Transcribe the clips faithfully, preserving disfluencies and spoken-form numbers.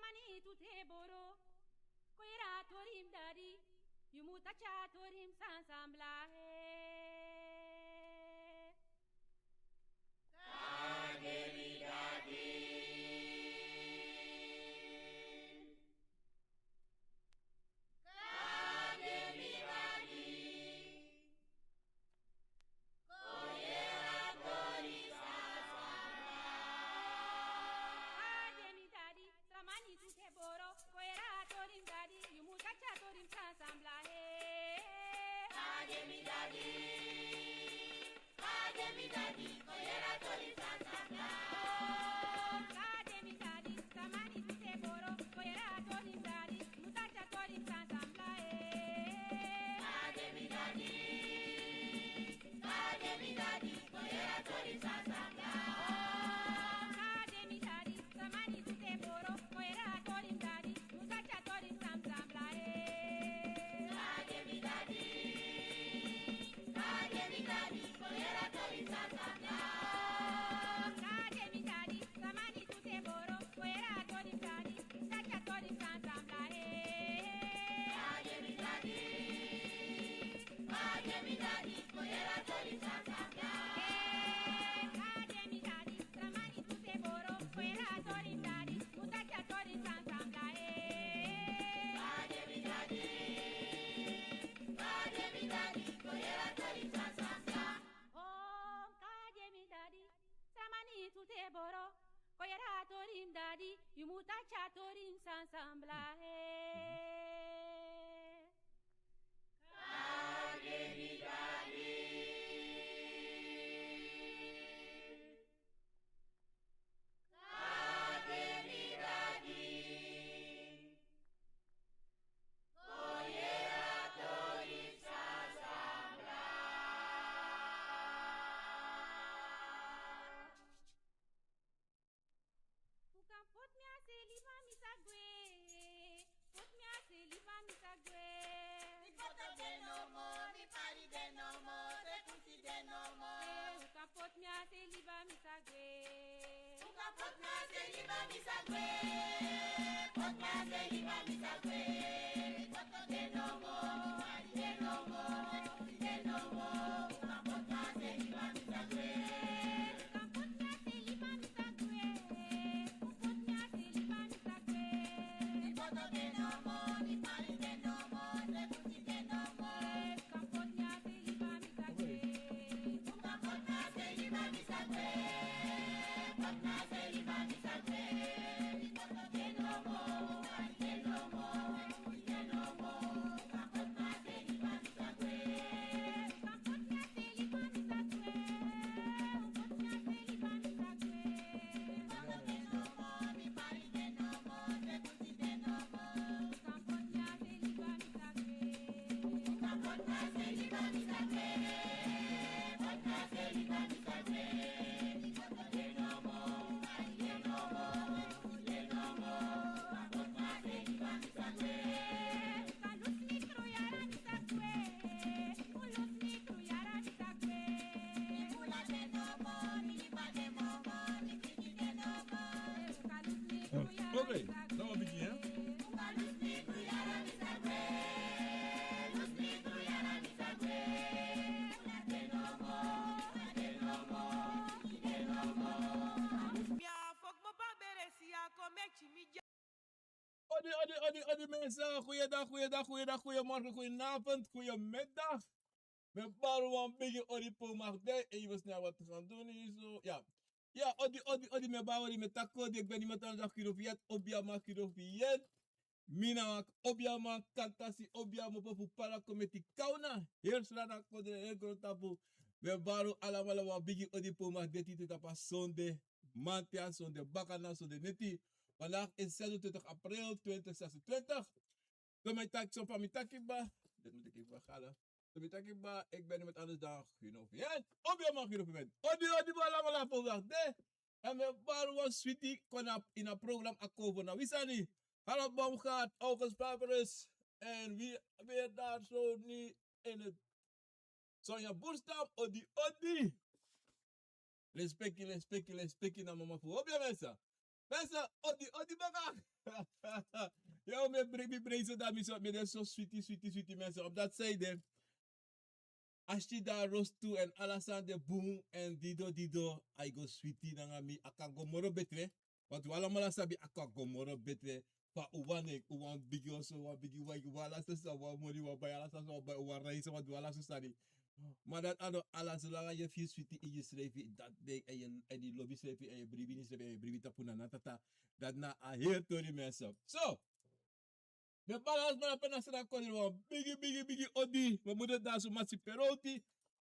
Mani tu te boro, koyera torim dadi, yu muta cha torim sansambla he. Kade mi dadi. Kade mi dadi. Koyera tori sasana. Kade mi dadi, samani tu te boro, koyera torim dadi, yu muta cha torim sansambla he. Kade mi dadi. Kade mi dadi, koyera torim sansambla. Kade mi dadi, samani tu te boro, koyera torim dadi, muta cha torim sansambla, eh. Kade mi dadi, kade mi dadi, koyera torim sansambla. Kade mi dadi, samani tu te boro, koyera torim dadi, muta cha torim sansambla, eh. Kade mi dadi. Kade mi dadi, koyera torim sansambla. Kade mi dadi, samani tu te boro, koyera torim dadi, muta cha torim sansambla, eh. Kade mi dadi. Kade mi dadi, koyera torim sansambla. Eh, kade mi dadi, samani tu te boro, koyera torim dadi, muta cha torim sansambla, eh. Kade mi dadi. Kade mi dadi, koyera torim sansambla. Oh, kade mi dadi, samani tu te boro, koyera torim dadi, yu muta cha torim sansambla, eh. Kade mi dadi. Kade mi dadi. Koyera torim sansambla. Un kan poti mi a se, libi mi, mi sa gwe. Poti mi a se, libi mi, mi sa gwe. Mi koto de nomo, mi pari de nomo, de kunsi de nomo. Eh, un kan poti mi a se, libi mi, mi sa gwe. Un kan poti mi a se, libi mi, mi sa gwe. Poti mi a se, libi mi, mi sa gwe. Mi koto de nomo, mi pari de nomo, de kunsi de nomo. Un kan poti mi a se, libi mi, mi sa gwe. Ok, dan wan pikin, hè? Mi a fok mo babere si a kon meki mi dya. Odi, odi, odi, odi, mensen. Goeiedag, goeiedag, goeiedag, goeiemorgen, goedenavond, goeiemiddag. Mi e bari wan bigi odi pe un mag de, en yu wi sani wat gaan doen hier zo. Ya. Ya, odi, odi, odi, mi e bari odi, mi e taki odi, eki ben niemand anders dan Guido Fiet, Obiaman Guido Fiet. Mi na wan Obiaman, Kantasi Obiaman, popu para kometi kauna. Heel Sranan kondre, heel Grontapu. Mi e bari un alamala wan bigi odi pe un mag de tide tapu a sonde. Maandag, zondag, bakana, zondag neti. Vandaag is zesentwintig april twintig zesentwintig. Dan mi taki so fa mi taki kba. Dit moet ik even weghalen. Dan mi taki kba, eki ben niemand anders dan Guido Fiet. Obiaman Guido Fiet. Odi, odi, bari alamala pe un mag de. En mi e bari wan switi kon na ini a program Akovo na wi sani. Hallo Bomgaard, August Papyrus. En wie weer daar zo nu in het Sonja Boerstam, odi, odi. Respecti, respecti, respecti na mama fu Obiaman sa. Mensen, odi, odi baka. Yo, mi e brei, mi brei so dat mi so, mi de so switi, switi, switi mensen. Op dat zij de. Asida rostu en ala sani de bun en dido, dido. A e go switi nanga mi, a kan go moro betre. Want un alamala sabi a kan go moro betre. Fa un wani, un wani bigi oso, wan bigi wagi, wan ala sani, wan moni, wan bai, ala sani, wan bai, wan reis, wan du ala sani. Ma dati a no ala, solanga yu e firi switi ini yusrefi, dati de, en yu, en yu lobi yusrefi, en yu bribi ini yusrefi, en yu bribi tapu na na tata. Dati na a heri tori mensen. So, mi e bari ala sma na pe na sra kondre wan bigi, bigi, bigi odi. Mi musu de dansi Masi Peroti.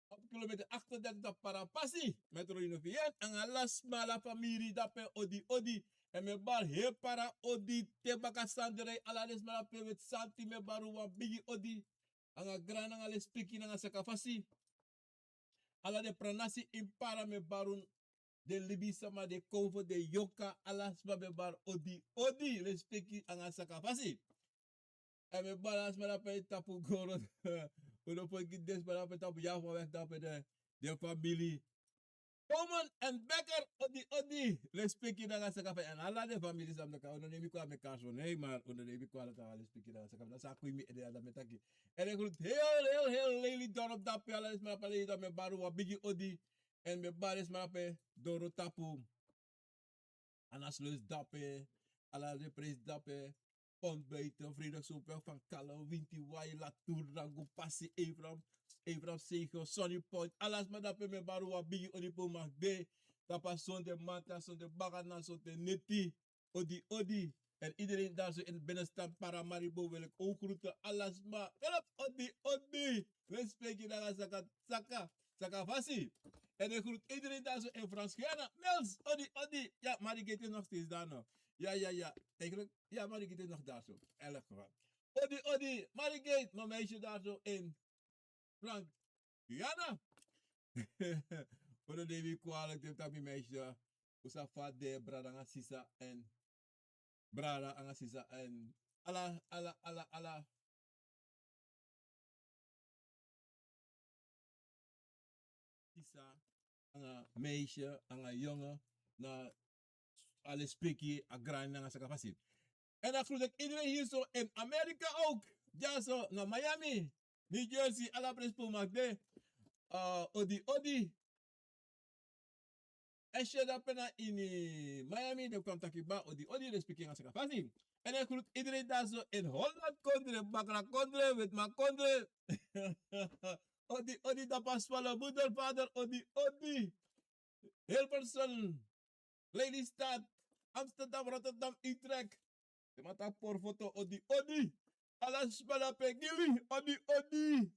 Op kilometer achtendertig tapu Parapasi. Metro Innovation. Anga ala sma, ala famiri dape, odi, odi. En mi e bari heri Para odi te baka Sandrij. Ala den sma dape Weti Santi, mi e bari wan bigi odi. Anga grani, anga lespeki, nanga sakafasi. Ala den pranasi ini Para mi e bari unu, den libisma, den konfo, den yoka, ala sma mi e bari odi, odi, lespeki anga sakafasi. En mi e bari ala sma dape tapu goro. Un no poti gi den sma dape tapu Java weg dape, den, den famiri. Komen en Becker, odi, odi, lespeki nanga sakafasi. En ala den famiri san mi no kan, un no neem kon a mekaar so, nee, maar un no neem kon ala, lespeki nanga sakafasi. Dan sa kon ini mi ede, dan mi e taki. En e groet heel, heel, heel Lelydorp dape, ala den sma dape Lelydorp, mi e bari wan bigi odi. En mi e bari den sma dape doro tapu. Anasluis dape, ala den presi dape, Ontbijten, Vredeshoofdweg, Van Kalen, Winti Wai, Latour, Rangu, Pasi, Efraim, Efraim Zegel, Sunny Point, ala sma dape mi e bari wan bigi odi pe un mag de, tapu a sonde mamanten, sonde baka, na sonde neti, odi, odi. En iedereen daar zo in binnenstad Paramaribo wil ik ook groeten. Ala sma, help, odi, odi. Lespeki nanga saka, saka, sakafasi. En ik groet iedereen daar zo in Frans-Guyana. Niels, odi, odi. Ja, Marigate is nog steeds daar nog. Ja, ja, ja. Eigenlijk, ja, Marigate is nog daar zo. In elk geval. Odi, odi. Marigate, mijn meisje daar zo in Frank-Guyana. Odi, neem mi kwalijk, dit dat mijn meisje. Un sabi fa a de, brada nanga sisa en, brada nanga sisa en ala, ala, ala, ala sisa, anga meisje, anga jongen, na a lespeki, a grani nanga sakafasi. En dan groet ik iedereen hier zo in Amerika ook. Ja, zo, na Miami, New Jersey, ala presi pe un mag de. Eh, odi, odi. Eshe dape na ini Miami, den kwam taki ba, odi, odi, lespeki nanga sakafasi. En ik groet iedereen daar zo in Holland kondre, Bakra kondre, Witma kondre. Odi, odi, dape a Swallow, moeder, vader, odi, odi. Hilversum, Lelystad, Amsterdam, Rotterdam, Utrecht. Den man taki pori foto, odi, odi. Ala sma dape gi wi, odi, odi.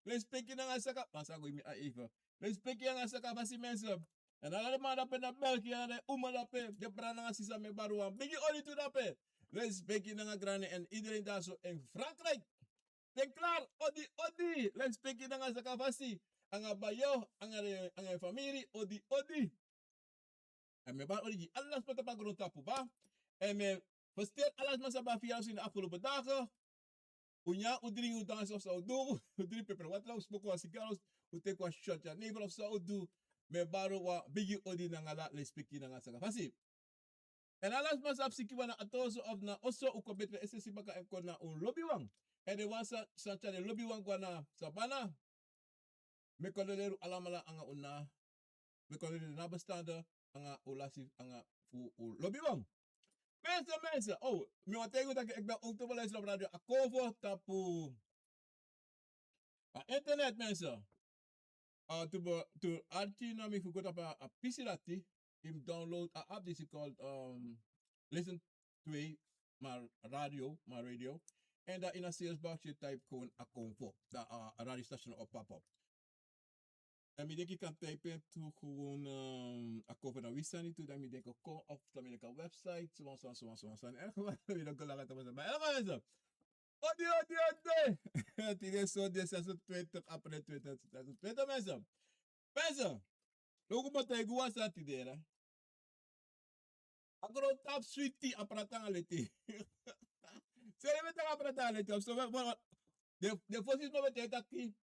Lespeki nanga saka, ma sa go gi mi a even. Lespeki nanga sakafasi mensen. En ala den man dape na België, ala den uma dape, den brada nanga sisa, mi e bari wan bigi odi tu dape. Lespeki nanga grani en iedereen daar zo in Frankrijk. Den klaar, odi, odi. Lespeki nanga sakafasi. Anga bayo, anga den, anga den famiri, odi, odi. En mi e bari odi gi ala sma tapu a grontapu, ba. En mi e feliciteri ala sma san ben abi verjaardag ini de afgelopen dagen. Un nyan, un dringi, un dansi of san un du, un dringi peperwatra, un smoko wan sigaro, un teki wan shot jenever of san un du. Mi e bari wan bigi odi nanga ala lespeki nanga sakafasi. En ala sma san abi sikiwan na ati oso of na oso, un kon betre esesi baka en kon na un lobiwan. En den wan san, san tyari den lobiwan go na sabana, mi e kondoleri un alamala anga un na, mi e kondoleri den nabestaanden anga un lasi anga fu un lobiwan. Mensen, mensen, oh, mi wani taigi un taki ik ben ook te beluisteren op Radio Akomfo tapu a internet, mensen. Ah, tu be, tu arki na mi fu go tapu a pisi dati, yu mus download a app disi called, um, Listen twee, maar radio, maar radio. En dan in a search box yu type gewoon Akomfo. Dan, ah, a radiostation o pop up. En mi denki yu kan type in tu gewoon, um, Akomfo na wi sani tu, dan mi denki kon of dan mi denki a website, so wan, so wan, so wan, so wan sani. En gewoon, mi no go langa tapu, maar en gewoon zo. Odi, odi, odi. Tide is zondag zesentwintig april tweeduizend zesentwintig, mensen. Mensen, logo mo taigi wan sani tide, hè. A grontapu switi, a prati anga leti. Seri mi e taki a prati anga leti, of so, we, we, den, den fosi sma ben e taki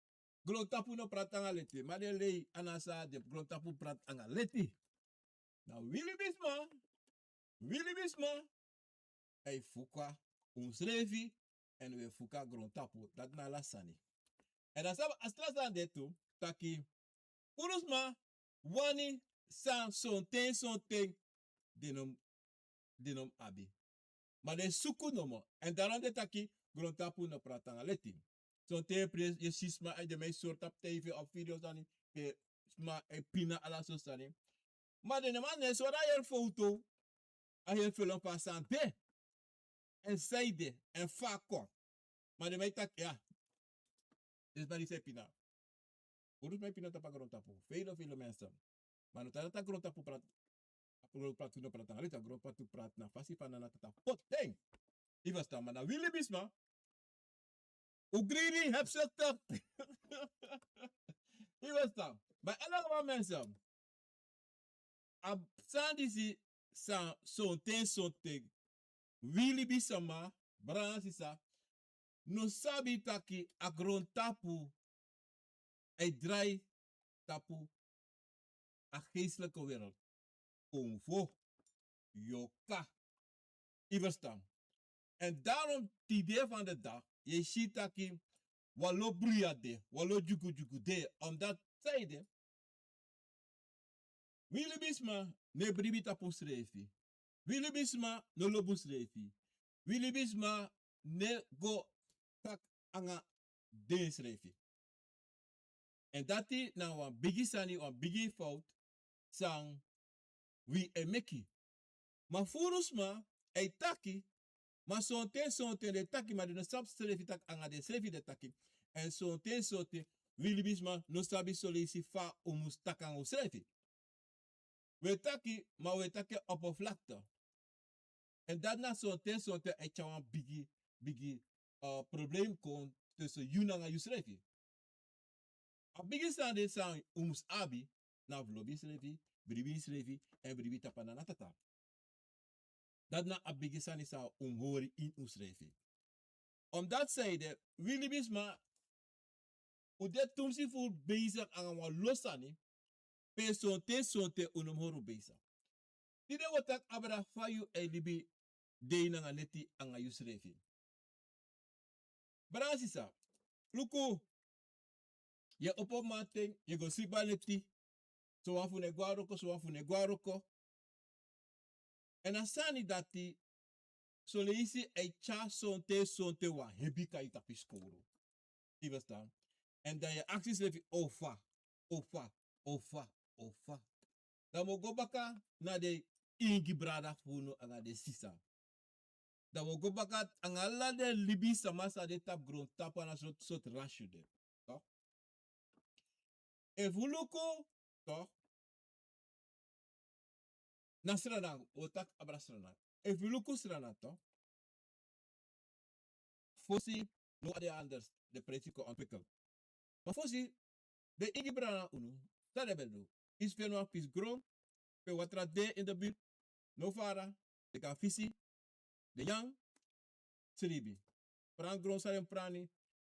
grontapu no prati anga leti. Ma den lei, a no so a de, grontapu prati anga leti. Na wi libisma, Wi libisma e fuka unsrefi, èn wi e fuka grontapu. Dati na ala sani. Èn a sabi a tra sani de tu, taki unu sma wani san sonten sonten den no mu, den no mu abi. Ma den suku nomo. Èn daarom den taki grontapu no prati nanga leti. Sonten pe yu e si sma e de mi e sori tapu tv of video sani, pe sma e pina ala sortu sani. Ma den no man no e sori a heri foto, a heri felon fu a sani de, èn san ede, èn fa a kon. Ma den man e taki ya, den sma disi e pina. Unu sma e pina tapu a grontapu. Felo felo mensen. Ma no tan dati a grontapu prati, a grontapu prati, no prati nanga leti, a grontapu prati na fasi fa a nana tata poti en. Yu e ferstan, ma na wi libisma, un greedy, hebzuchtig. Yu e ferstan. Ma ala wan mensen, a sani disi san sonten sonten, wi libisma, brada nanga sisa, no sabi taki a grontapu e drai tapu a geestelijke wereld. Konfo, yorka. Yu e ferstan. Èn daarom tide van de dag, yu e si taki wan lo bruya de, wan lo dyugudyugu de, omdat san ede, wi libisma no e bribi tapu unsrefi. Wi libisma no lobi unsrefi. Wi libisma no e go taki nanga densrefi. Èn dati na wan bigi sani, wan bigi fout san wi e meki. Ma furu sma e taki, ma sonten sonten den e taki, ma den no sabi srefi taki nanga densrefi den e taki. Èn sonten sonten wi libisma no sabi son leisi fa un mus taki nanga unsrefi. Wi e taki, ma wi e taki oppervlakte. Èn dati na sonten sonten e tyari wan bigi, bigi, eh, problem kon tussen yu nanga yusrefi. A bigi sani de san un mus abi, na fu lobi yusrefi, bribi yusrefi, èn bribi tapu a nana tata. Dati na a bigi sani san un mus hori ini unsrefi. Omdat san ede, wi libisma, un de tumsi fu un bezig nanga wan lo sani, pe sonten sonten un no mus hori un bezig. Tide wi o taki abra fa yu e libi dei nanga neti nanga yusrefi. Brada nanga sisa, luku, yu e opo mamanten, yu e go sibi a neti, sowan fu unu e go na wroko, sowan fu unu e go na wroko. Èn a sani dati, son leisi e tyari sonten sonten wan hebi kai tapu yu skowru. Yu e ferstan? Èn dan yu e aksi yusrefi: o fa, o fa, o fa, o fa. Dan mi o go baka na den ingi brada fu unu nanga den sisa. Dan mi o go baka nanga ala den libisma san de tapu grontapu, a na sortu sortu rasi de. Toch? Efu un luku, toch, na Sranan, wi o taki abra Sranan. Efu un luku Sranan, toch, fosi no wan de anders, den presi kon ontwikkel. Ma fosi, den ingi brada fu unu, san den ben du? Yu si fu wan pisi gron, pe watra de in de buurt, no fara, den kan fisi, den nyan, sribi. Pran gron san den mus pran,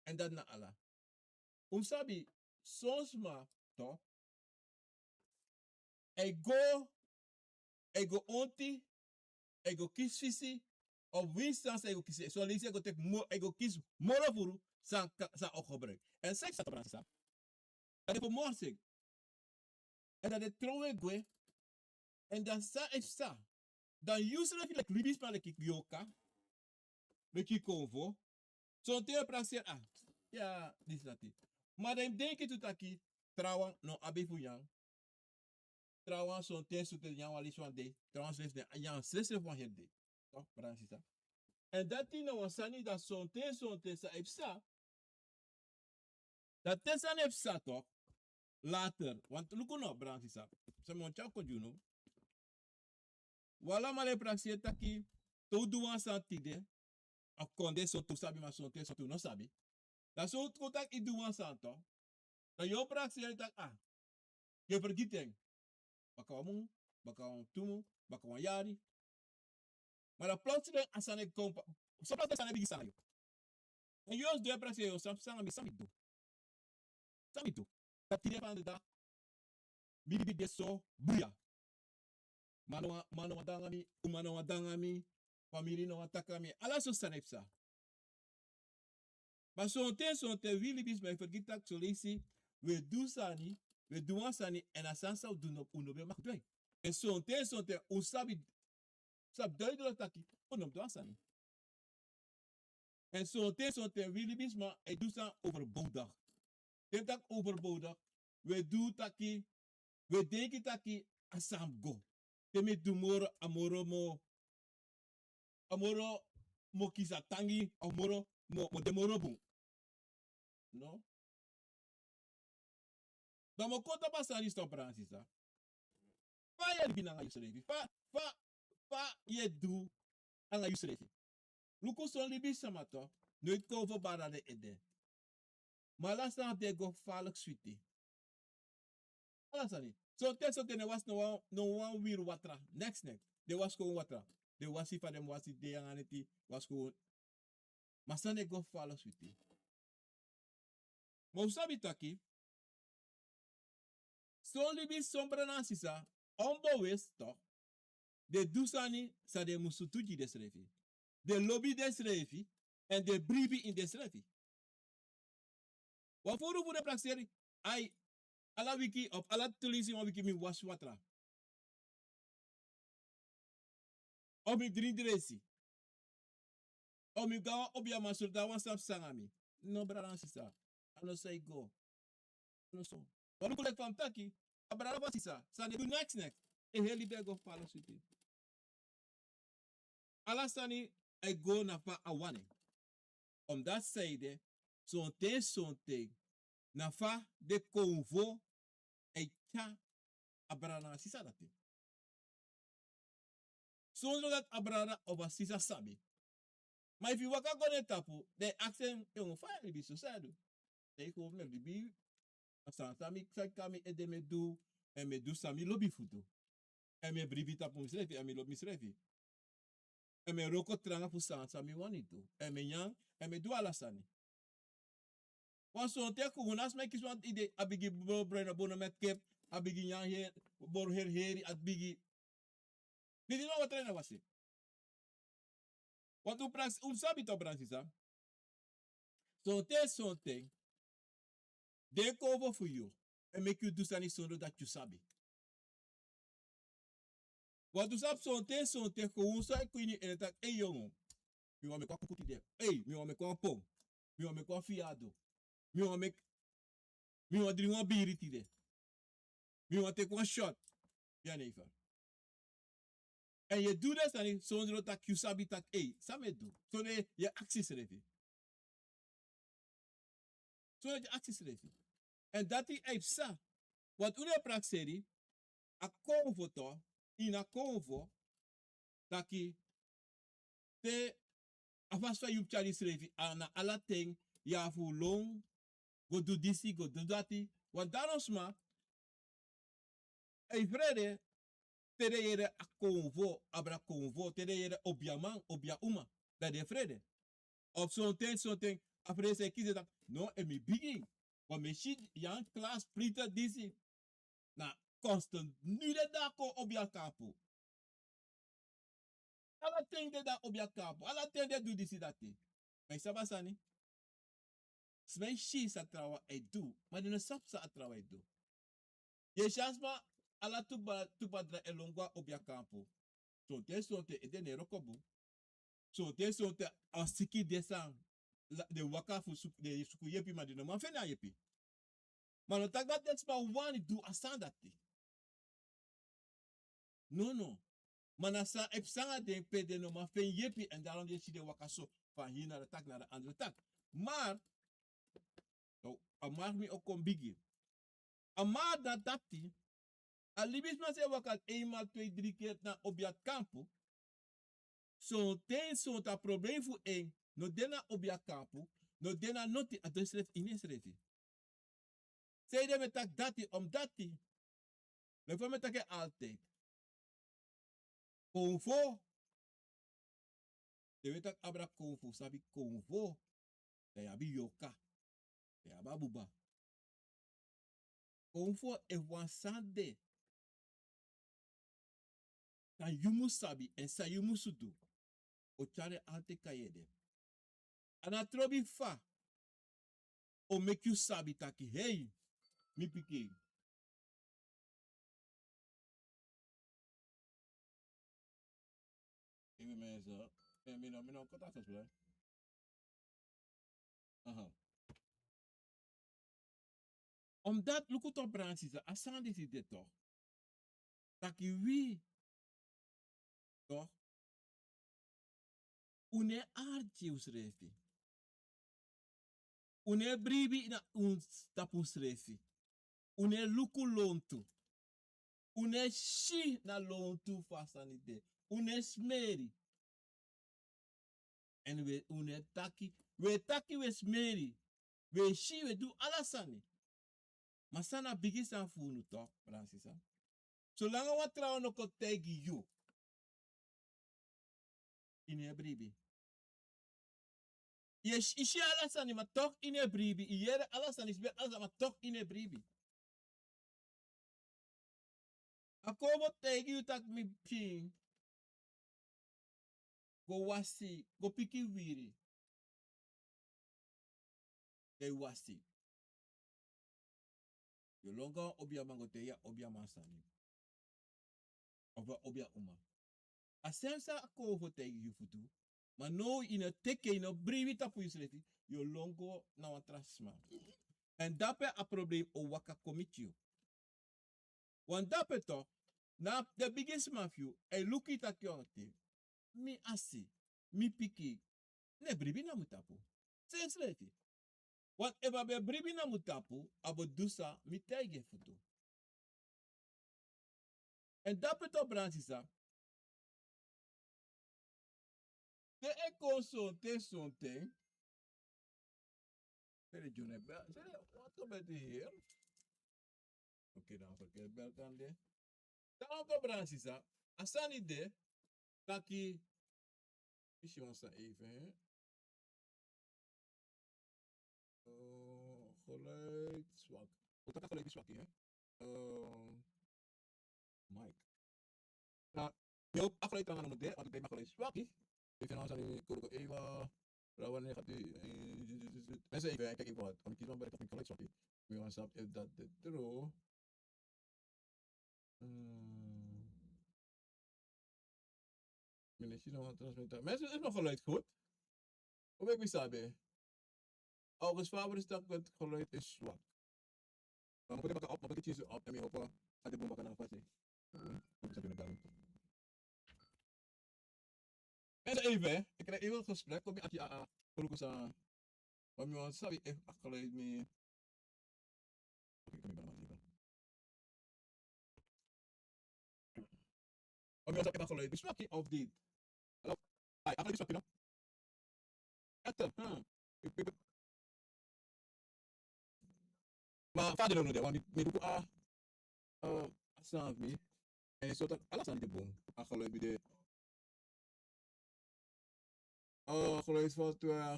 èn dati na ala. Un sabi, son sma, toch, e go, e go onti, e go kisi fisi, of winsi san san e go kisi, son leisi e go teki mo-, e go kisi moro furu san ka-, san o gebruik. Èn san e psa, brada nanga sisa, dan den fu moro seni. Èn dan den trowe gwe. Èn dan san e psa? Dan yusrefi leki libisma, leki yorka, leki konfo, sonten yu e prakseri: a, ya, disi dati. Ma dan yu mus denki tu taki trawan no abi fu nyan. Trawan sonten sonten nyan wan leisi wan dei. Trawan srefsrefi den nyan srefsrefi wan heri dei. Toch, brada nanga sisa? Èn dati na wan sani dati sonten sonten san e psa. Dan te sani e psa, toch, later, want luku no, brada nanga sisa, san mi wani tyari kon gi unu. Wi alamala e prakseri taki te un du wan sani tide, a kon de sortu un sabi, ma sonten sortu un no sabi. Dan so un kon taki yu du wan sani, toch, dan yu o prakseri taki, a, yu e fergiti en. Baka wan mun, baka wan tu mun, baka wan yari. Ma dan plotseling a sani e kon, so plotseling a sani e bigin sani na yu. Dan yu o sidon e prakseri yu, san, san mi, san mi du? San mi du? Dati tide van de dag mi libi de so bruya. Man no wani, man no wani de nanga mi, uma no wani de nanga mi, famiri no wani taki nanga mi. Ala so sani e psa. Ma sonten, sonten wi libisma e fergiti taki soleisi wi e du sani, wi e du wan sani, èn a sani san un du no, un no ben mag du en. Èn sonten, sonten un sabi, sabi duidelijk taki un no mus du a sani. Èn sonten, sonten wi libisma e du sani overbodig. Te mi taki overbodig, wi e du taki, wi e denki taki a sani mus go. Te mi e du moro, a moro mus, a moro mus kisi a tangi, a moro mus, mus de moro bun. No? Dan mi o kon tapu a sani, stop, brada nanga sisa. Fa yu e libi nanga yusrefi? Fa, fa, fa yu e du nanga yusrefi? Luku son libisma tu, noiti konfo bari den ede. Ma ala sani den e go faliki switi. Ala sani. Sonten, sonten den e wasi no wan, no wan wiri watra. Neks, neks. Den e wasi kon watra. Den e wasi fa den mus wasi, den nanga neti, wasi kon. Ma sani e go faliki switi. Ma un sabi taki son libi, son brada nanga sisa, onbewust toch, den e du sani san den musu du gi densrefi. Den e lobi densrefi, èn den e bribi ini densrefi. Wan furu fu den prakseri, ai, ala wiki, of ala tu leisi wan wiki mi wasi watra. Of mi dringi dresi. Of mi go na wan obiaman sori, dan wan sani psa nanga mi. No, brada nanga sisa. A no so e go. A no so. Wan luku leki fa mi taki, a brada fu a sisa san den e du neks, neks, en heri libi e go faliki switi. Ala sani e go na fa a wani en. Omdat san ede, sonten, sonten na fa den konfo e tyari a brada nanga sisa dati. Sondro dati a brada of a sisa sabi. Ma efu yu waka go na en tapu, dan yu e aksi en: "Yongu, fa yu e libi so, san yu e du?" Dan yu kon: "Mi e libi, a sani san mi, san kon na mi ede mi e du, èn mi e du san mi lobi fu du. Èn mi e bribi tapu misrefi, èn mi lobi misrefi. Èn mi e wroko tranga fu sani san mi wani du. Èn mi e nyan, èn mi e du ala sani." Wan sonten kon na sma e kisi wan idee, a bigin boro, boro na bono met kep, a bigin nyan heri, boro heri heri, a bigin. Disi no watra ini a wasi. Want un prakseri, un sabi toch, brada nanga sisa. Sonten, sonten den konfo fu yu e meki yu du sani sondro dati yu sabi. Want un sabi, sonten, sonten konfo sa e kon ini yu ede taki: "Ei, yongu, mi wani meki wan kuku tide. Ei, mi wani meki wan pon. Mi wani meki wan fiado. Mi wani meki, mi wani dringi wan biri tide. Mi wani teki wan shot." Ya, neifa. Èn yu e du den sani sondro taki yu sabi taki: "Ei, san mi e du?" Sondro yu e aksi yusrefi. Sondro yu e aksi yusrefi. Èn dati e psa. Want un e prakseri a konfo toch, ini a konfo, taki te a fasi fa yu mus tyari yusrefi, a na ala ten yu abi fu lon go du disi, go du dati. Want daarom sma e frede te den yere a konfo, abra konfo, te den yere obiaman, obiauma, dan den e frede. Of sonten, sonten a frede sa e kisi den taki: "No, efu mi bigin, want mi e si yu na klas, printer, disi." Na continu den de na kon obia kampu. Ala ten den de na obia kampu, ala ten den du disi, dati. Ma yu sabi a sani? Sma e si san trawan e du, ma den no sabi san a trawan e du. Yu e si a sma ala tu ba, tu badra e lon go na obia kampu. Sonten, sonten ede no e wroko bun. Sonten, sonten a siki de san, la, den waka fu suku, den suku yepi, ma den no man feni a yepi. Ma no taki dati den sma wani du a sani dati. Nono. Ma na san e psa nanga den pe den no man feni yepi, èn daarom yu e si den waka so, van hier naar de tak, naar de andere tak. Maar, no, a maar mi o kon bigi. A maar na dati, a libisma san e waka eenmaal, twee, drie keer na obia kampu. Sonten, sonten a probleem fu en no de na obia kampu, no de na noti, a de srefi ini ensrefi. Sanede mi e taki dati, omdat, leki fa mi e taki en altijd. Konfo. Te wi e taki abra konfo, sabi konfo, dan yu abi yorka, dan yu abi a buba. Konfo, efu wan sani de, san yu mus sabi èn san yu musu du. O tyari en altijd kon na yu ede. A no trobi fa o meki yu sabi taki: hei, mi pikin. Even mensen, eh, mi no, mi no kon taki so. Aha. Omdat, luku toch, brada nanga sisa, a sani disi de toch. Taki wi, toch, un no e arki unsrefi. Un no e bribi na un tapu unsrefi. Un no e luku lontu. Un no e si na lontu fa a sani de. Un no e smeri. Èn wi, un no e taki, wi e taki, wi e smeri, wi e si, wi e du ala sani. Ma san na bigi sani fu unu toch, brada nanga sisa? Solanga wan trawan no kon taigi yu, yu no e bribi. Yu e si, yu si ala sani, ma toch yu no e bribi. Yu yere ala sani, yu smeer ala sani, ma toch yu no e bribi. A kon bo taigi yu taki: mi pikin, go wasi, go piki wiri. Dan yu wasi. Yu o lon go na wan obiaman go taigi a obiaman sani. Of wan obia uma. A sani san a kon bo taigi yu fu du. Ma now yu no teki en, yu no bribi tapu yusrefi, yu o lon go na wan tra sma. Èn dape a problem o waka kon miti yu. Want dape toch, na den bigisma fu yu e luku yu taki: oké, mi asi, mi pikin, no e bribi na mi tapu. Sensrefi. Want efu a ben bribi na mi tapu, a bo du san mi taigi en fu du. Èn dape toch, brada nanga sisa, te e kon sonten, sonten, te den gi unu bel, te den, wat gebeurt hier? Oké, dan verkeerd bel kan de. Dan, brada nanga sisa, a sani de taki, mi si wan sani even, hè. Eh, geluid zwak. Wat dat geluid is zwak, hè? Eh, mic. Nou, mi hoop a geluid kan gaan, want ik denk dat geluid zwak is. Ik vind ons aan die Kurgo Ewa, Rawan negatief. Mensen, even, kijk even wat. Om kies van bij de geluid zwak. Mi wan sabi efu dati de tru. Hmm. Mi no si no wan transmitter. Mensen, is mijn geluid goed? Hoe ben ik mi sabi? August Faber zegt dat het geluid is zwak. Dan moet ik bakken op, dan moet ik het op en weer op, eh, gaat de boom bakken naar vast. Hmm. Moet ik zeggen, dan. Mensen, even, hè. Ik krijg even een gesprek. Kom je, Aki, ah, ah, Kulukusa. Maar mi wan sabi efu a geluid mi. Oké, ik ben er maar even. Om je zak in a geluid bespraki of niet? Hallo? Ai, a geluid bespraki, no? Echt, hmm. Ik, ik, maar vader, no, no, want mi, mi luku a, eh, a sani fu mi. En so taki ala sani de bun. A geluid mi de. Eh, geluid van twee,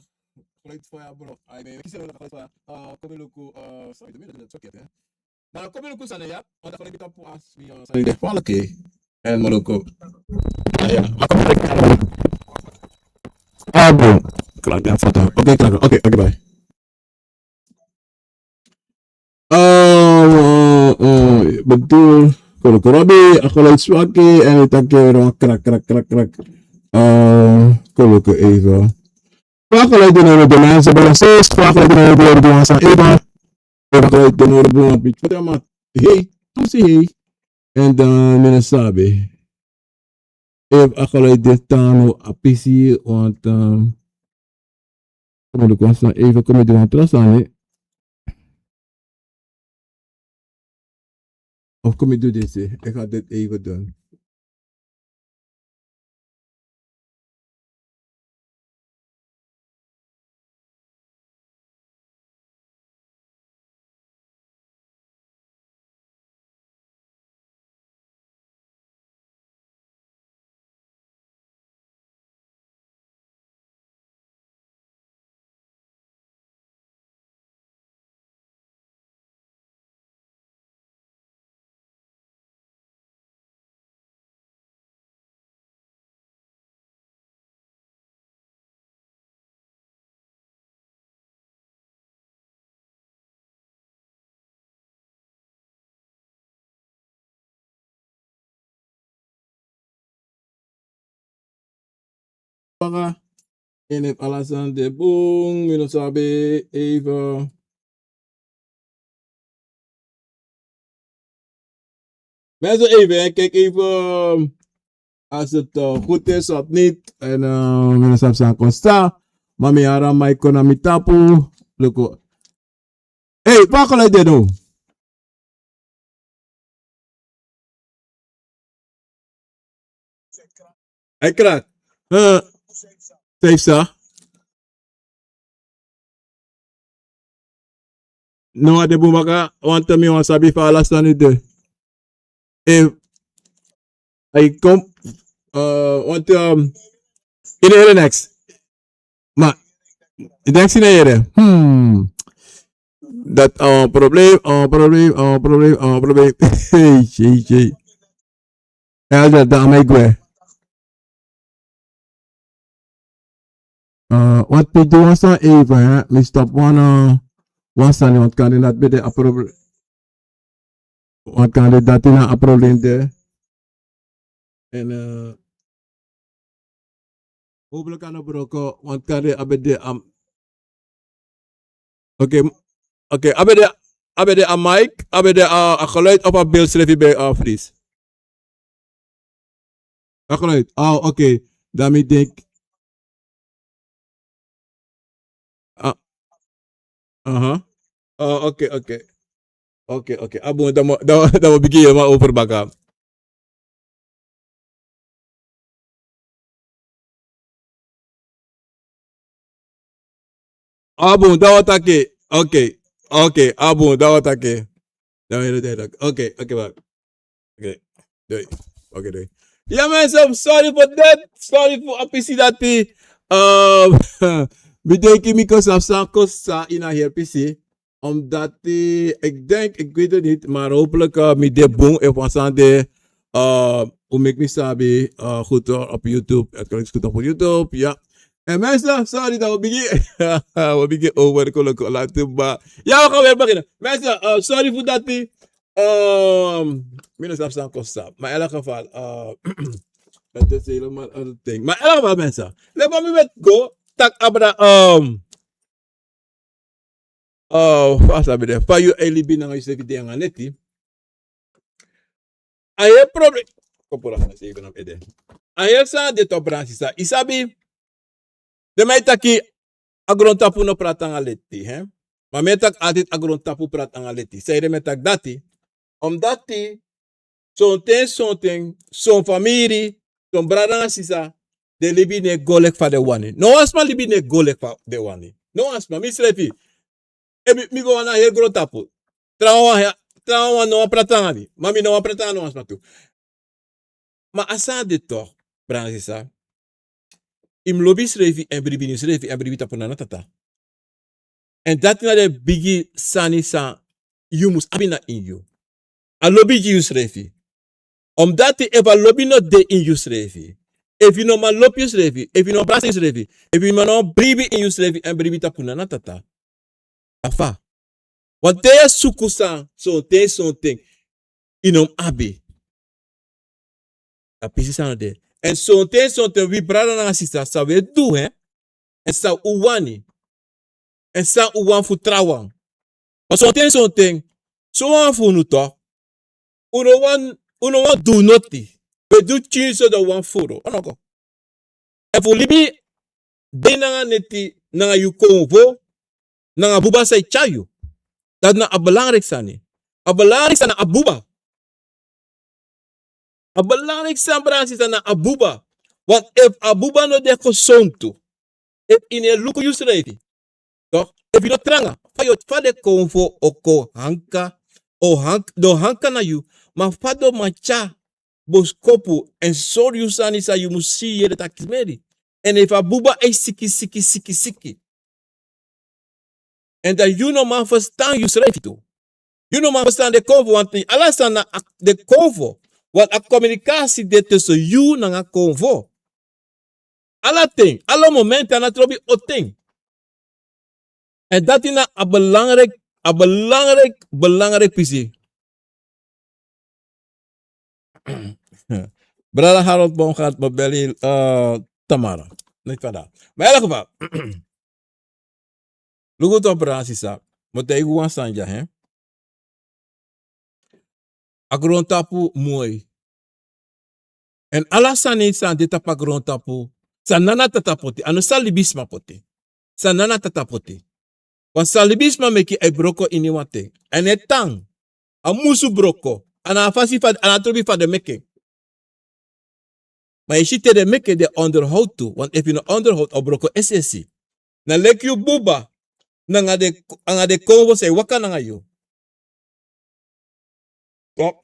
geluid van ja, bro. Ai, ben, ik zie dat geluid van, eh, kom je luku, eh, sorry, doe me dat, dat is oké, hè. Na komi luku sani ya, want a kolobi tapu a sani ya. Oké. En mi luku. Ah, ya. Ma komi luku. Ah, bon. Klaar, ya, foto. Oké, klaar. Oké, oké, bye. Ah, eh, eh, bedoel, kolo kolobi, a kolobi swaki, en ik tak je krak, krak, krak, krak. Eh, kolo ke even. Vraag geluid in de mensen, balanceer, vraag geluid in de mensen, even. Efu a kolobi de nori bun wan piki. Hey, tu si hey. En dan mi no sabi efu a kolobi de tan no a pisi, want, um, komi luku wan sani, even komi du wan tra sani. Of komi du disi, ik ga dit even doen. Paka. En efu ala sani de bun, mi no sabi even. Mensen, even, hè, kijk even, als het eh, goed is of niet. En eh, mi no sabi san kosta. Maar mi haram, maar ik kon naar mijn tapu. Luku. Hey, pakkel uit dit nou. Hij kraakt. Eh, Safe sa. No, a de bun baka, want mi wan sabi fa ala sani de. Efu a e kon, eh, want um, i no yere neks. Ma i denki i no yere. Hmm. Dati a wan problem, a wan problem, a wan problem, a wan problem. Hey, hey, hey. Elder, dan a man e gwe. Eh, want mi du wan sani even, hè. Mi stop wan, eh, wan sani, want kande dati ben de a problem. Want kande dati na a problem de. En eh, hopelijk a no broko, want kande a ben de a Oké, m- oké, a ben de, a ben de a mic, a ben de a, a geluid of a beeld srefi ben a freeze. A geluid, oh, oké. Dan mi denk, ah, aha. Oh, oké, oké. Oké, oké. A bun, dan mo, dan, dan mo bigin helemaal over baka. A bun, dan wan taki. Oké, oké, a bun, dan wan taki. Dan wan taki. Oké, oké, bak. Oké, doi. Oké, doi. Ya mensen, sorry for that. Sorry for a pisi dati. Eh, mi denki mi kon sabi san kosa ini a heri pisi. Omdat eh, ik denk, ik weet het niet, maar hopelijk eh, mi de bun, efu wan sani de, eh, un meki mi sabi, eh, goed hoor, op YouTube. Het klinkt goed op YouTube, ja. En mensen, sorry dat we beginnen. We beginnen over de kolokolatuba. Ja, we gaan weer beginnen. Mensen, eh, sorry voor dat die, ehm, mi no sabi san kosa. Maar in elk geval, eh, het is helemaal een ding. Maar in elk geval, mensen, let me met go. Tak abra, ehm, Oh, fa a sabi de, fa yu e libi nanga yusrefi de nanga neti. A heri problem. Kon puru a sani sefi na mi ede. A heri sani de tu, brada nanga sisa. I sabi, den man e taki a grontapu no prati nanga leti, hè? Ma mi e taki altijd a grontapu prati nanga leti. Sanede mi e taki dati? Omdati sonten, sonten, son famiri, son brada nanga sisa, den libi no e go leki fa den wani. No wan sma libi no e go leki fa den wani. No wan sma, misrefi. Efu mi, mi go na heri grontapu, trawan wan, trawan wan no wani prati nanga mi. Ma mi no wani prati nanga no wan sma tu. Ma a sani de toch, brada nanga sisa. I mus lobi yusrefi èn bribi ini yusrefi èn bribi tapu Nana Tata. Èn dati na den bigi sani san yu mus abi na ini yu. A lobi gi yusrefi. Omdati efu a lobi no de ini yusrefi, efu yu no man lobi yusrefi, efu yu no man brasa yusrefi, efu yu no man bribi ini yusrefi èn bribi tapu Nana Tata, a fa? Wan ten yu e suku san sonten, sonten yu no mus abi. A pisi san no de. Èn sonten, sonten wi brada nanga sisa, san wi e du, hè? Èn san un wani. Èn san un wani fu trawan. Ma sonten, sonten, sowan fu unu toch, un no wani, un no wani du noti. Un e du pikinso, dan un wani furu. A no go. Efu un libi dei nanga neti nanga yu konfo, nanga buba san e tyari yu. Dati na a belangrijk sani. A belangrijk sani na a buba. A belangrijk sani, brada nanga sisa, na a buba. Want efu a buba no de gesontu, efu yu no e luku yusrefi, toch, efu yu no tranga, fa yu o, fa den konfo o kon hanka, o hank, den o hanka na yu, ma fa den o man tyari boskopu èn sori yu sani san yu mus si, yere, taki, smeri. Èn efu a buba e siki, siki, siki, siki, èn dan yu no man ferstan yusrefi tu. Yu no man ferstan den konfo, want ala sani na a, den konfo. Want a komunikasi de tussen yu nanga konfo. Ala ten, ala momenti, a no trobi o ten. Èn dati na a belangrijk, a belangrijk, belangrijk pisi. Brada Harold Baumgart, mi beli, eh, Tamara. Neti fada. Ma elk fa. Luku tu, brada, sisa. Mi o taigi wan sani dya, hè. A grontapu moi. Èn ala sani san de tapu a grontapu, san Nana Tata poti, a no san libisma poti. San Nana Tata poti. Wan san libisma meki, a e broko ini wan ten. Èn a e tan. A musu broko. A na a fasi fa, a na a trobi fa den meki en. Ma yu si te den meki en, den onderhoud tu. Want efu yu no onderhoud, a o broko es'esi. Na leki yu buba, nanga den, anga den konfo san e waka nanga yu.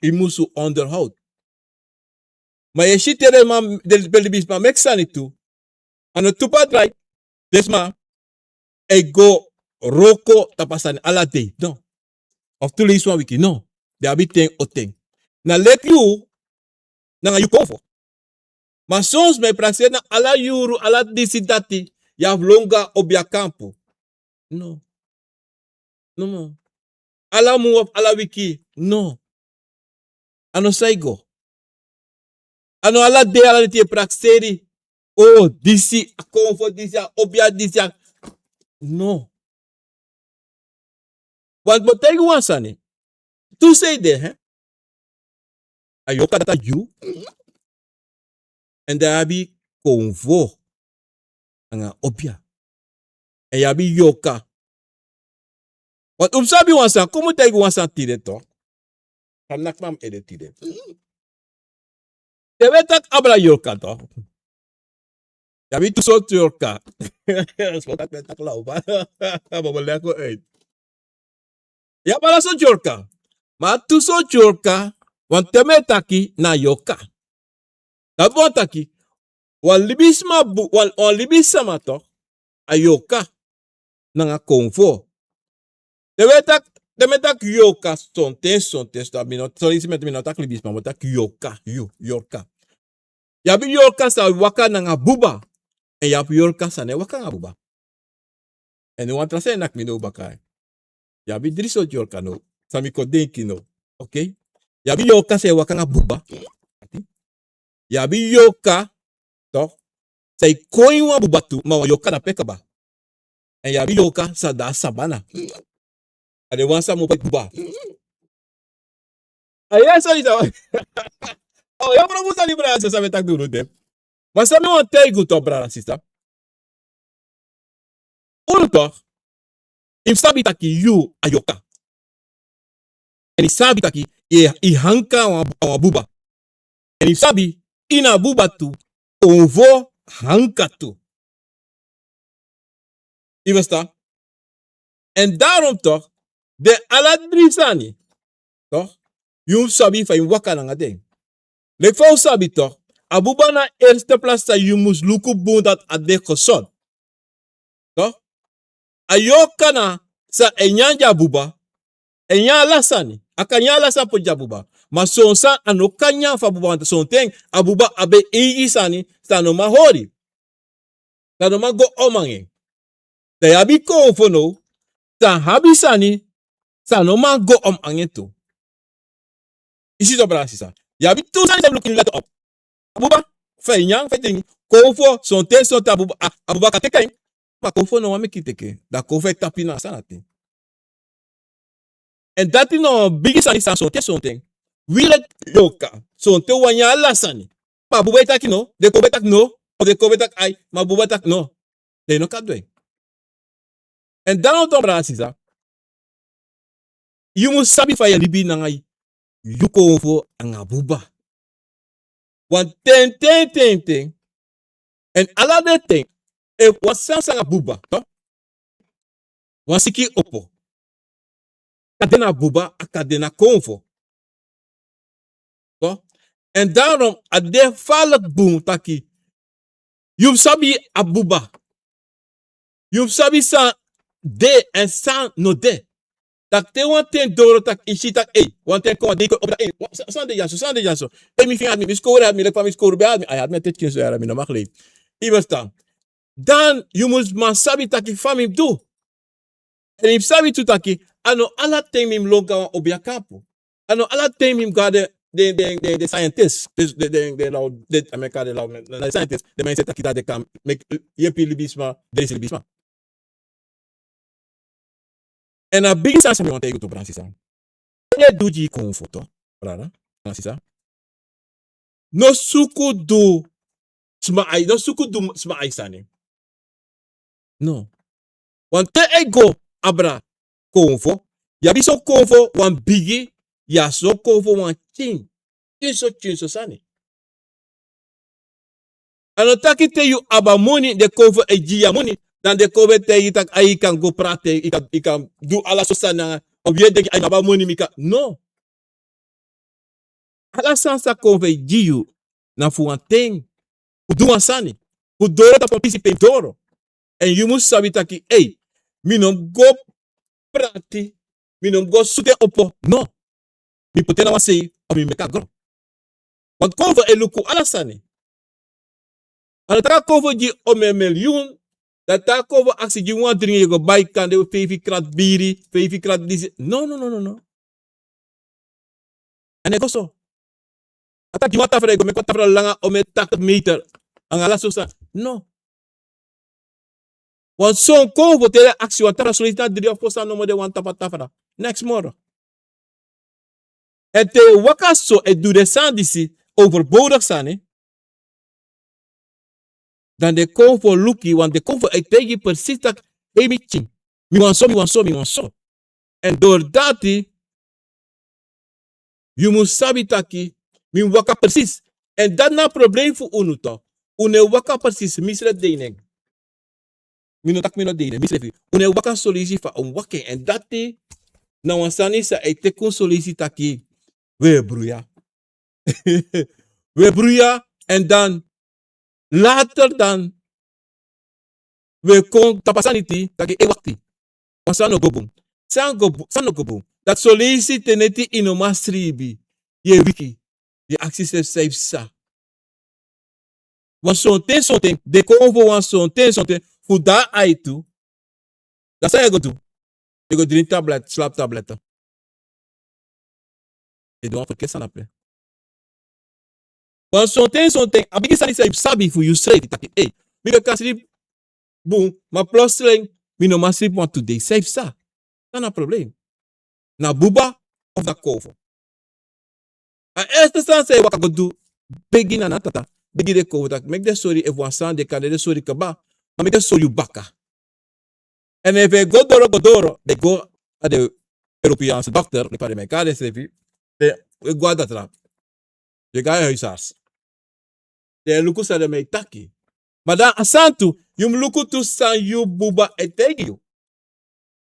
Yu musu onderhoud. Ma yu e si te den man, den libisma meki sani tu. A no tu pa drai, den sma e go wroko tapu a sani ala dei, no. Of tu leisi wan wiki, no. Den abi ten o ten. Na leki yu, nanga yu konfo. Ma son sma e prakseri na ala yuru, ala disi dati, yu abi lon go a obiakampu. No. No, no. Ala mun of ala wiki, no. A no san e go. A no ala dei, ala dei yu e prakseri. O, disi, a konfo disi, a obia disi, a. No. Want mi o taigi wan sani. Tu sei de, hè? A yorka dati a yu. Èn dan yu abi konfo anga obia. Èn yu abi yorka. Want un mus sabi wan sani, kon mi taigi wan sani tide, toch. Fa mi naki mi ede tide. Te wi e taki abra yorka, toch. Yu abi tu sortu yorka. Sma taki mi e taki law, ma mi o leg en uit. Yu abi ala sortu yorka. Ma tu sortu yorka, want te mi e taki na yorka. Dati wani taki, wan libisma bu-, wan, wan libisma, toch, a yorka nanga konfo. Te wi e taki, te mi e taki yorka, sonten, sonten, sonten, mi no, sorry, mi no taki libisma, mi o taki yorka, yu, yorka. Yu abi yorka san e waka nanga buba. Èn yu abi yorka san no e waka nanga buba. Èn wan tra sani e naki mi now baka. Yu abi dri sortu yorka now. San mi kon denki now. Oké? Yu abi yorka san e waka nanga buba. Yu abi yorka, toch, san e kon ini wan buba tu, ma wan yorka dape kaba. Èn yu abi yorka san de na sabana. A den wan san mu poti buba. A yere sani san. O, yu abi problem sani, brada, sisa, san mi e taki, du unu de. Ma san mi wani taigi unu, toch, brada, sisa. Unu, toch, yu mus sabi taki yu a yorka. Èn yu sabi taki yu, yu hanka a wan, a wan buba. Èn yu sabi, ini a buba tu, konfo hanka tu. Yu ferstan? Èn daarom, toch, den ala dri sani, toch, yu mus sabi fa yu mus waka nanga den. Leki fa un sabi, toch, a buba na eerste plaats san yu mus luku bun dati a de gezond. Toch? A yorka na san e nyan gi a buba, e nyan ala sani. A kan nyan ala sani poti gi a buba. Ma son sani a no kan nyan fu a buba, want sonten a buba abi en eigi sani san a no man hori. San a no man go om anga en. Dan yu abi konfo now, san abi sani san a no man go om anga en tu. Yu si, toch, brada, sisa. Yu abi tu sani san e luku ini let op. A buba, fa yu e nyan, fa yu e dringi. Konfo, sonten, sonten a buba, a, a buba kan teki en. Ma konfo no wani meki yu teki en. Dan konfo e tapu yu na a sani dati. Èn dati na wan bigi sani san sonten, sonten wi leki yorka, sonten wi wani nyan ala sani. Ma a buba e taki no, den konfo e taki no, of den konfo e taki ai, ma a buba e taki no. Dan yu no kan du en. Èn dan now, toch, brada, sisa, yu mus sabi fa yu e libi nanga yu konfo anga buba. Want ten, ten, ten, ten, èn ala den ten, efu wan sani sani nanga buba, toch, wan siki opo, a kan de na buba, a kan de na konfo. Toch? Èn daarom a de gevaarlijk bun taki yu mus sabi a buba. Yu mus sabi san de èn san no de. Taki te wan ten doro, taki yu si taki, ei, wan ten kon, wan dei kon, opo taki, ei, san, san de dyaso, san de dyaso. Ei, mi finga hati mi, mi skowru hati mi, leki fa mi skowru ben hati mi, a hati mi a teki en so, yara, mi no mag lei. Yu ferstan? Dan yu mus man sabi taki fa mi mus du. Èn yu mus sabi tu taki a no ala ten mi mus lon go na wan obiakampu. A no ala ten mi mus go na den, den, den, den, den scientist, dus den, den, den law, den, a meki den law, na den scientist, den man e taki dati den kan meki, yepi libisma, dresi libisma. Èn a bigi sani san mi wani taigi yu tu, brada sisa. Te yu e du gi yu konfo, brada, brada sisa. No suku du sma ai, no suku du sma ai sani. No. Wan te e go abra konfo, yu abi son konfo wan bigi, yu abi son konfo wan pikin. Pikin so, pikin so sani. A no taki te yu abi a moni, den konfo e gi yu a moni, dan den konfo e taigi yu taki, ai, yu kan go prati, yu kan, yu kan du ala so sani nanga, of yu e denki, ai, mi abi a moni, mi kan. No. Ala sani san konfo e gi yu, na fu wan ten, fu du wan sani, fu doro tapu wan pisi pe yu doro. Èn yu mus sabi taki, ei, mi no mus go prati, mi no mus go suku en opo, no. Mi poti en na wan sei, of mi meki a gron. Want konfo e luku ala sani. A no taki a konfo gi yu omeni miliyun, dan te a konfo aksi gi yu wan dringi, yu go bai kande feifi krat biri, feifi krat disi. No, no, no, no, no. A no e go so. A taki gi wan tafra, yu go meki wan tafra langa omeni taktig meter. Anga ala so sani. No. Wan son konfo te den aksi wan tafra, soleisi na dri of fo sani nomo den wani tapu a tafra. Neks moro. Èn te yu waka so e du den sani disi, overbodig sani, dan den konfo luku yu, want den konfo e taigi yu precies taki, ei, mi pikin, mi wani so, mi wani so, mi wani so. Èn dori dati, yu mus sabi taki, mi mus waka precies. Èn dati na a problem fu unu tu. Unu e waka precies, misrefi de ini en. Mi no taki mi no de ini en, misrefi. Unu e waka soleisi fa un waka en. Èn dati na wan sani san e teki un soleisi taki, we bruya. We bruya, èn dan later dan we kon tapu a sani taki, e, wakti. Wan sani no go bun. San go bun, san no go bun. Dati soleisi te neti yu no man sribi, yu e wiki, yu e aksi yusrefi san yu psa. Wan sonten sonten, den konfo wan sonten sonten, fu dan a yu tu. Dan san yu e go du? Yu e go dringi tablet, slaap tablet. Yu e du wan ferkeri sani ape. Wan sonten sonten, a bigi sani san yu sabi fu yusrefi taki, ei, mi ben kan sribi bun, ma plotseling mi no man sribi wantu dei, san yu psa. San na a problem? Na buba of na konfo? A eerste sani san yu waka go du, begi nana tata, begi den konfo taki meki den sori, efu wan sani de, kande den sori kaba, ma meki den sori yu baka. Èn efu yu e go doro, go doro, den go na den Europeaanse dokter, den fa den e kari densrefi, den e go na datra. Den e go na huisarts. Den e luku san den man e taki. Ma dan a sani tu, yu mus luku tu san yu buba e taigi yu.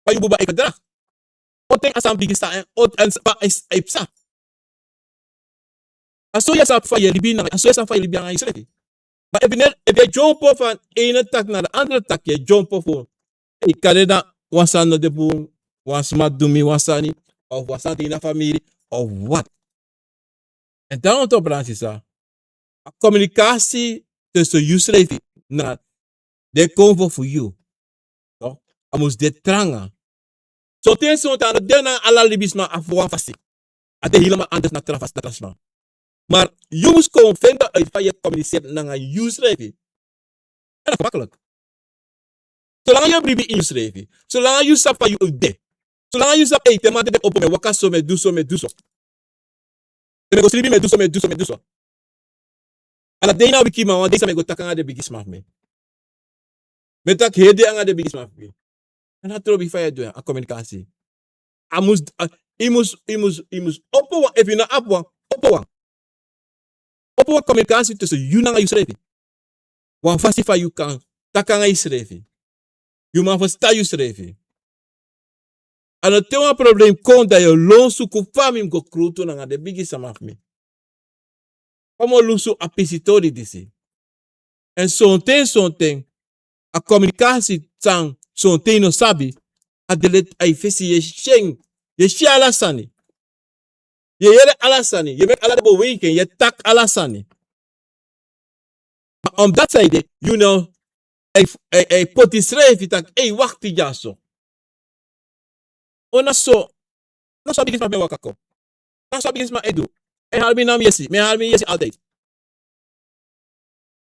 Fa yu buba e gedrag. On ten a sani bigin sani, on ten a sani e psa. A so yu e sabi fa yu e libi nanga, a so yu e sabi fa yu e libi nanga yusrefi. Ma efu yu e, efu yu e dyompo fu wan ene taki na den andere taki, yu e dyompo fu, ei, kande na wan sani no de bun, wan sma du mi wan sani, of wan sani de ini a famiri, of wat. Èn dan on to bransi sa, a komunikasi tussen yusrefi na den konfo fu yu. No? A mus de tranga. Sonten sonten a no de nanga ala libisma a fu wan fasi. A de helemaal anders na tra fasi, na tra sma. Maar yu mus kon fende uit fa yu e communiceren nanga yusrefi. En dat is makkelijk. Solanga yu e bribi ini yusrefi. Solanga yu sabi fa yu de. Solanga yu sabi, ei, te mamanten de opo, mi e waka so, mi e du so, mi e du so. Te mi e go sribi, mi e du so, mi e du so, mi e du so. Ala dei na wiki, ma wan dei san mi e go taki nanga den bigisma fu mi. Mi e taki heri dei nanga den bigisma fu mi. A no trobi fa yu e du en, a komunikasi. A mus, a, yu mus, yu mus, yu mus opo wan, efu yu no abi wan, opo wan. Opo wan komunikasi tussen yu nanga yusrefi. Wan fasi fa yu kan taki nanga yusrefi. Yu man ferstan yusrefi. A no te wan problem kon, dan yu o lon suku fa mi mus go krutu nanga den bigi sama fu mi. Fa mi o lusu a pisi tori disi. Èn sonten, sonten, a komunikasi san sonten yu no sabi, a de leti a yu fesi, yu e si en, yu e si ala sani. Yu e yere ala sani, yu e meki ala den beweging, yu e taki ala sani. Ma omdati san ede, yu no e, e, e poti yusrefi taki, ei, wakti dyaso. O na so, na so a bigisma ben waka kon. Na so a bigisma e du. En hari mi na mi yesi, mi en hari mi yesi altijd.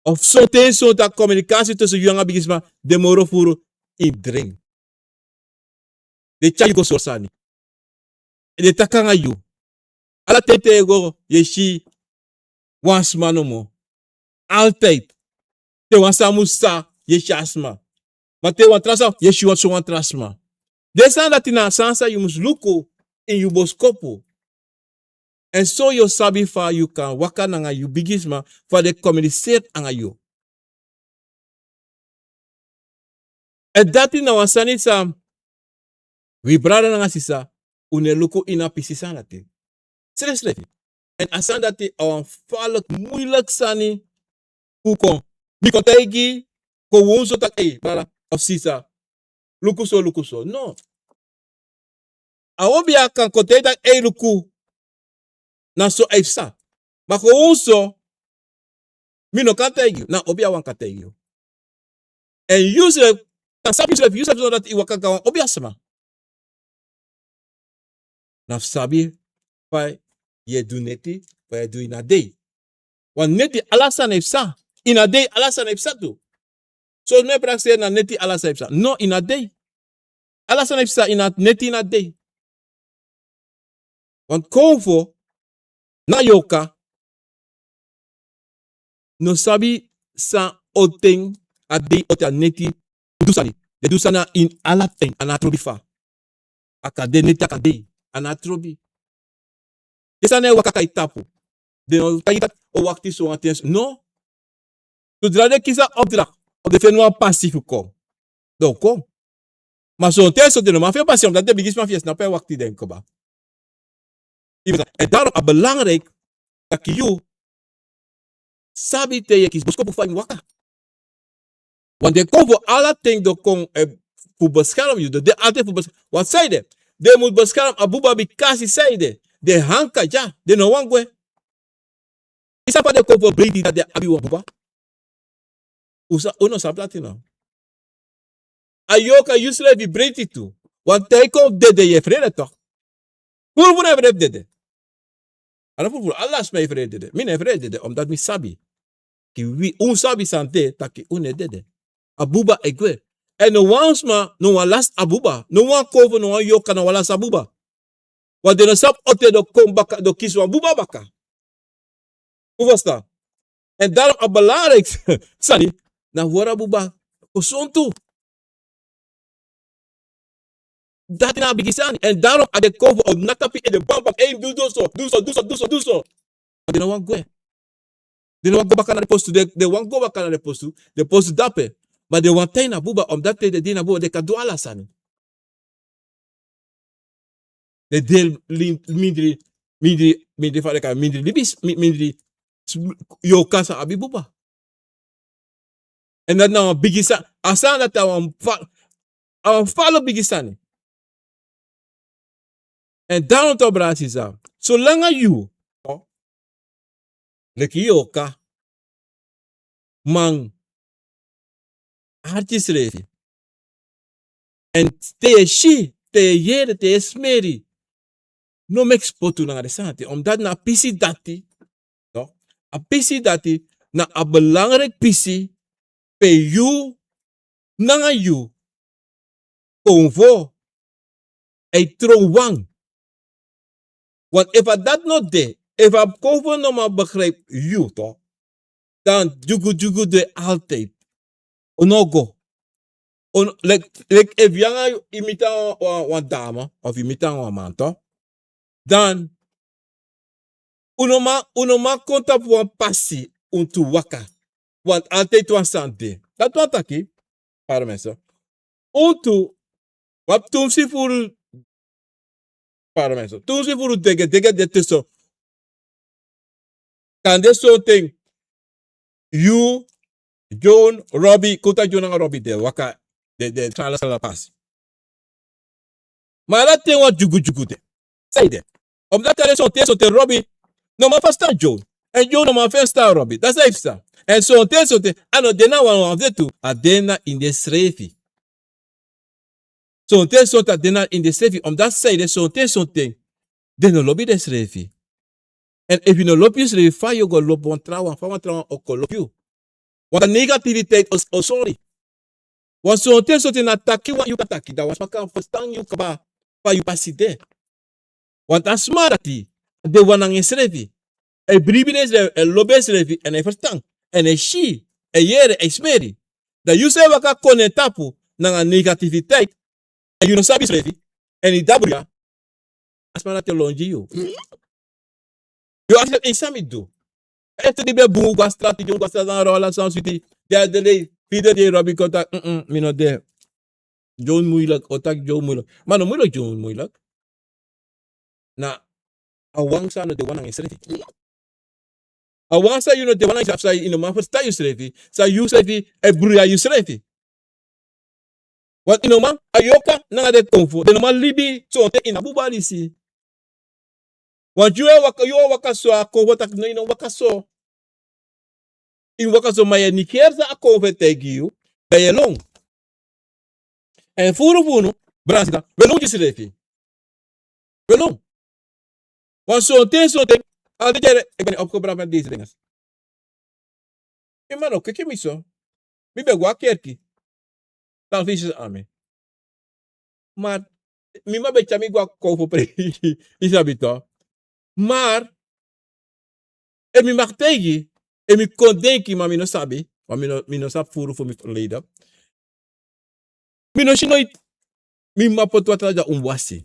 Of sonten sonten a komunikasi tusu yu nanga bigisma de moro furu in dring. De tyari yu go sori sani. En de taki nanga yu. Ala ten te yu go yu e si wan sma nomo. Altijd. Te wan sani mus sa yu e si a sma. Ma te wan tra sani yu e si wan so wan tra sma. Den sani dati na a sani san yu mus luku ini yu boskopu. En so yu o sabi fa yu kan waka nanga yu bigisma fa den komuniseri nanga yu. En dati na wan sani san wi brada nanga sisa un no e luku ini a pisi sani dati. Srefsrefi. En a sani dati a wan falek muilek sani fu kon. Mi kon taigi kon wonso taki ei brada of sisa. Luku so luku so no. A obi a kan kon taigi taki ei luku. Na so a e psa. Ma kon wonso mi no kan taigi yu na obi a wan kan taigi yu. En yu srefi kan sabi yu srefi yu srefi sondati yu waka go na wan obi a sma. Na fu sabi fa yu e du neti fa yu e du ini a dei. Wan neti ala sani e psa. Ini a dei ala sani e psa tu. So mi e prakseri na neti ala sani e psa no ini a dei. Ala sani e psa ini a neti ini a dei. Wan konfo na yoka no sabi san oten a dei oten a neti. Du sani den du sani a ini ala ten a na a trobi fa a kan de neti a kan dei a na a trobi. Den sani e waka kai tapu. Den no taigi taki o wakti so wan ten no. Sodra den kisi a opdrakt of den feni wan pasi fu kon. Den o kon. Ma sonten so den no man feni pasi omdati den bigisma fu yu e snapu e wakti den kba. Èn darom a belangriki taki yu sabi te yu e kisi boskopu fa yu mus waka. Wan den kon fu ala ten den o kon fu beskerm yu den o de alten fu beskerm wan saide. Den mus beskerm a buba bikasi saide den hanka dya den no wani gwe. Yu sabi fa den kon fu breiti dati den abi wan buba? Un no sabi dati no. A yoka yu srefi breiti tu. Wan ten yu kon fu dede yu e frede tok. Furu fu na e frede fu dede. A no furu furu ala sma e frede fu dede mi no e frede fu dede omdati mi sabi. Taki wi un sabi sani de taki un no e dede. A buba e gwe. Èn no wan sma no wan lasi a buba no wan kon fu no wan yoka no wan lasi a buba. Wan den no sabi ote den o kon baka den o kisi wan buba baka. Un ferstan? Èn darom a belangriki sani na fu hori a buba kosontu. Dati na a bigi sani èn darom a de kon fu o naki a piki en de bambam en du du so du so du so du so du so. Den no wani gwe. Den no wani go baka na den postu den wani go baka na den postu. Den postu dape. Ma den wani tan ini a buba omdati te den de ini a buba den kan du ala sani. Den de mindri mindri mindri fa den kan mindri libi mindri. Yu o kan san abi buba. Èn dati na wan bigi sani a sani dati a wan falo bigi sani. Èn dan un tobrasi san solanga yu leki yu o kan man arti srefi. Èn te yu e si te yu e yere te yu e smeri. No meki spotu nanga den sani dati omdati na a pisi dati a pisi dati na a belangriki pisi pe yu nanga yu konfo. A e tron wan. Want efu a dati no de efu a konfo no man begrijpi yu dan dyugudyugu de altijd. Un no go leki efu yu nanga yu miti nanga wan dama of yu miti nanga wan man dan un no man kon tapu wan pasi un tu waka. Want altijd wan sani de dati wan taki. Para mense un tu wan tu mus si furu. Para mense tu mus si furu dege dege de tuso. Kan de sonten yu jon robi kuta jon nanga robi de waka de de sala sala pasi. Ma ala ten wan dyugudyugu de. San yu de? Omdati a de sonten sonten robi no man fastan jon. Èn jon no man fastan robi dati san yu fastan. Èn sonten sonten a no de na wan wan fu den tu a de na ini den srefi. Sonten sonten a de na ini den srefi omdati san yu de sonten sonten den no lobi den srefi. Èn efu yu no lobi yusrefi, fa yu o go lobi wan trawan, fa wan trawan o kon lobi yu? Want a negativiteit o, o sori. Want sonten sonten na taki wan yu kan taki, dan wan sma kan ferstan yu kaba fa yu pasi de. Want a sma dati, a de wan nanga ensrefi. A e bribi na ensrefi, a e lobi ensrefi, èn a e ferstan. Èn a e si, a e yere, a e smeri. Dan yu san e waka kon na en tapu nanga negativiteit, èn yu no sabi yusrefi, èn yu de a bruya, a sma dati e lon gi yu. Yu o aksi yu san mi du. Èn te di ben bun, un go a strati, un go a strati nanga ala san switi. Di a de lei, fide di Robi kon taki, mm, mm, mi no de. Dyonsu muilik, o taki dyonsu muilik. Ma no muilik dyonsu muilik. Na a wan san no de wan nanga ensrefi. A wan san yu no de wan nanga ensrefi, san yu no man ferstan yusrefi, san yusrefi e bruya yusrefi. Want yu no man, a yoka nanga den konfo, den no man libi sonten ini a bun balisi. Want yu e waka, yu e waka so, a konfo taki no, yu no waka so. Yu waka so, ma yu e nigeri san a konfo e taigi yu, dan yu e lon. Èn furu fu unu, brada sisa, wi e lon gi yusrefi. Wi e lon. Want sonten, sonten, a de yere, ik ben niet opgebracht met deze dingen. Mi mama no kweki mi so. Mi ben go a kerki. Salvation a mi. Ma mi mama ben tyari mi go a konfo preiki. Yu sabi toch. Ma efu mi mag taigi, efu mi kon denki, ma mi no sabi. Ma mi no, mi no sabi furu fu mi verleden. Mi no si noiti mi mama poti watra dan un wasi.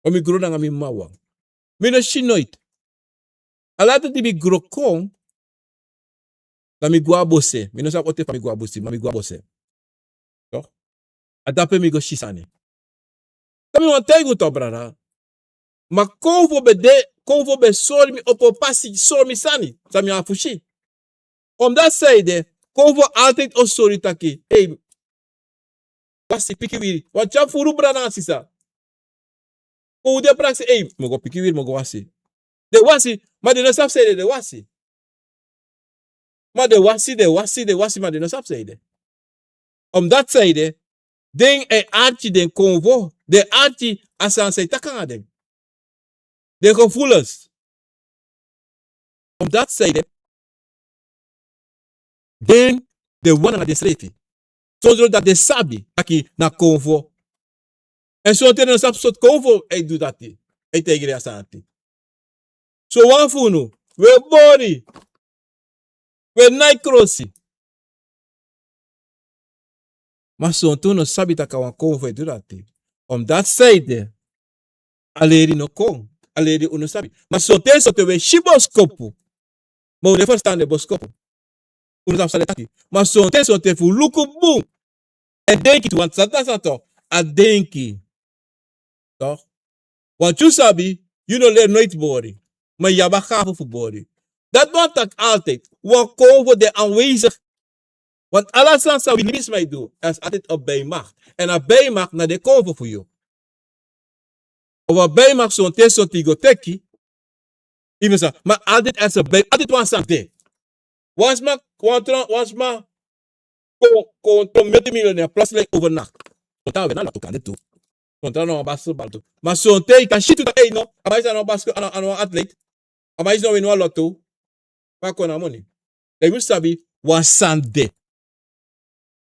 Wan mi gro nanga mi mama wan. Mi no si noiti. Ala dei di mi gro kon, dan mi go a bose. Mi no sabi on ten fa mi go a bose, ma mi go a bose. Toch? A dape mi go si sani. Dan mi wani taigi un toch, brada. Ma konfo ben de, konfo ben sori mi opo pasi, sori mi sani san mi abi fu si. Omdat san ede, konfo altijd o sori taki, ei, wasi, piki wiri. Wan tyari furu brada nanga sisa. Kon un de praksi, ei, mi o go piki wiri, mi o go wasi. Den wasi, ma den no sabi san ede den wasi. Ma den wasi, den wasi, den wasi, ma den no sabi san ede. Omdat san ede, den e arki den konfo, den e arki a sani san e taki nanga den. Den gevoelens. Omdat san ede, den, den wani nanga densrefi. Sondro dati den sabi taki na konfo. Èn sonten den no sabi sortu konfo e du dati. E taigi den a sani dati. Sowan fu unu, wi e bori, wi e nai krosi. Ma sonten un no sabi taki a wan konfo e du dati. Omdat san ede, a leri no kon, a leri un no sabi. Ma sonten, sonten wi e si boskopu, ma un no e ferstan den boskopu. Un no sabi san den e taki. Ma sonten, sonten fu luku bun èn denki tu, want san dati na so, a denki. Toch? Want yu sabi, yu no leri noiti bori. Ma yu abi a gafu fu bori. Dati wani taki altijd wan konfo de aanwezig. Want ala sani san wi libisma e du, er is altijd een bijmacht. Èn a bijmacht na den konfo fu yu. Of a bijmacht sonten, sonten yu go teki. Yu ferstan, ma altijd er is een bij, altijd wan sani de. Wan sma, wan tra, wan sma kon, kon tron multimiljonair plotseling overnacht. Sonten a wini na loto, kan de tu. Sonten na wan basketbal tu. Ma sonten yu kan si tu taki, ei no, a man disi na wan basket, a na, a na wan atleet. A man disi no wini wan loto. Fa a kon na a moni? Dan yu mus sabi wan sani de.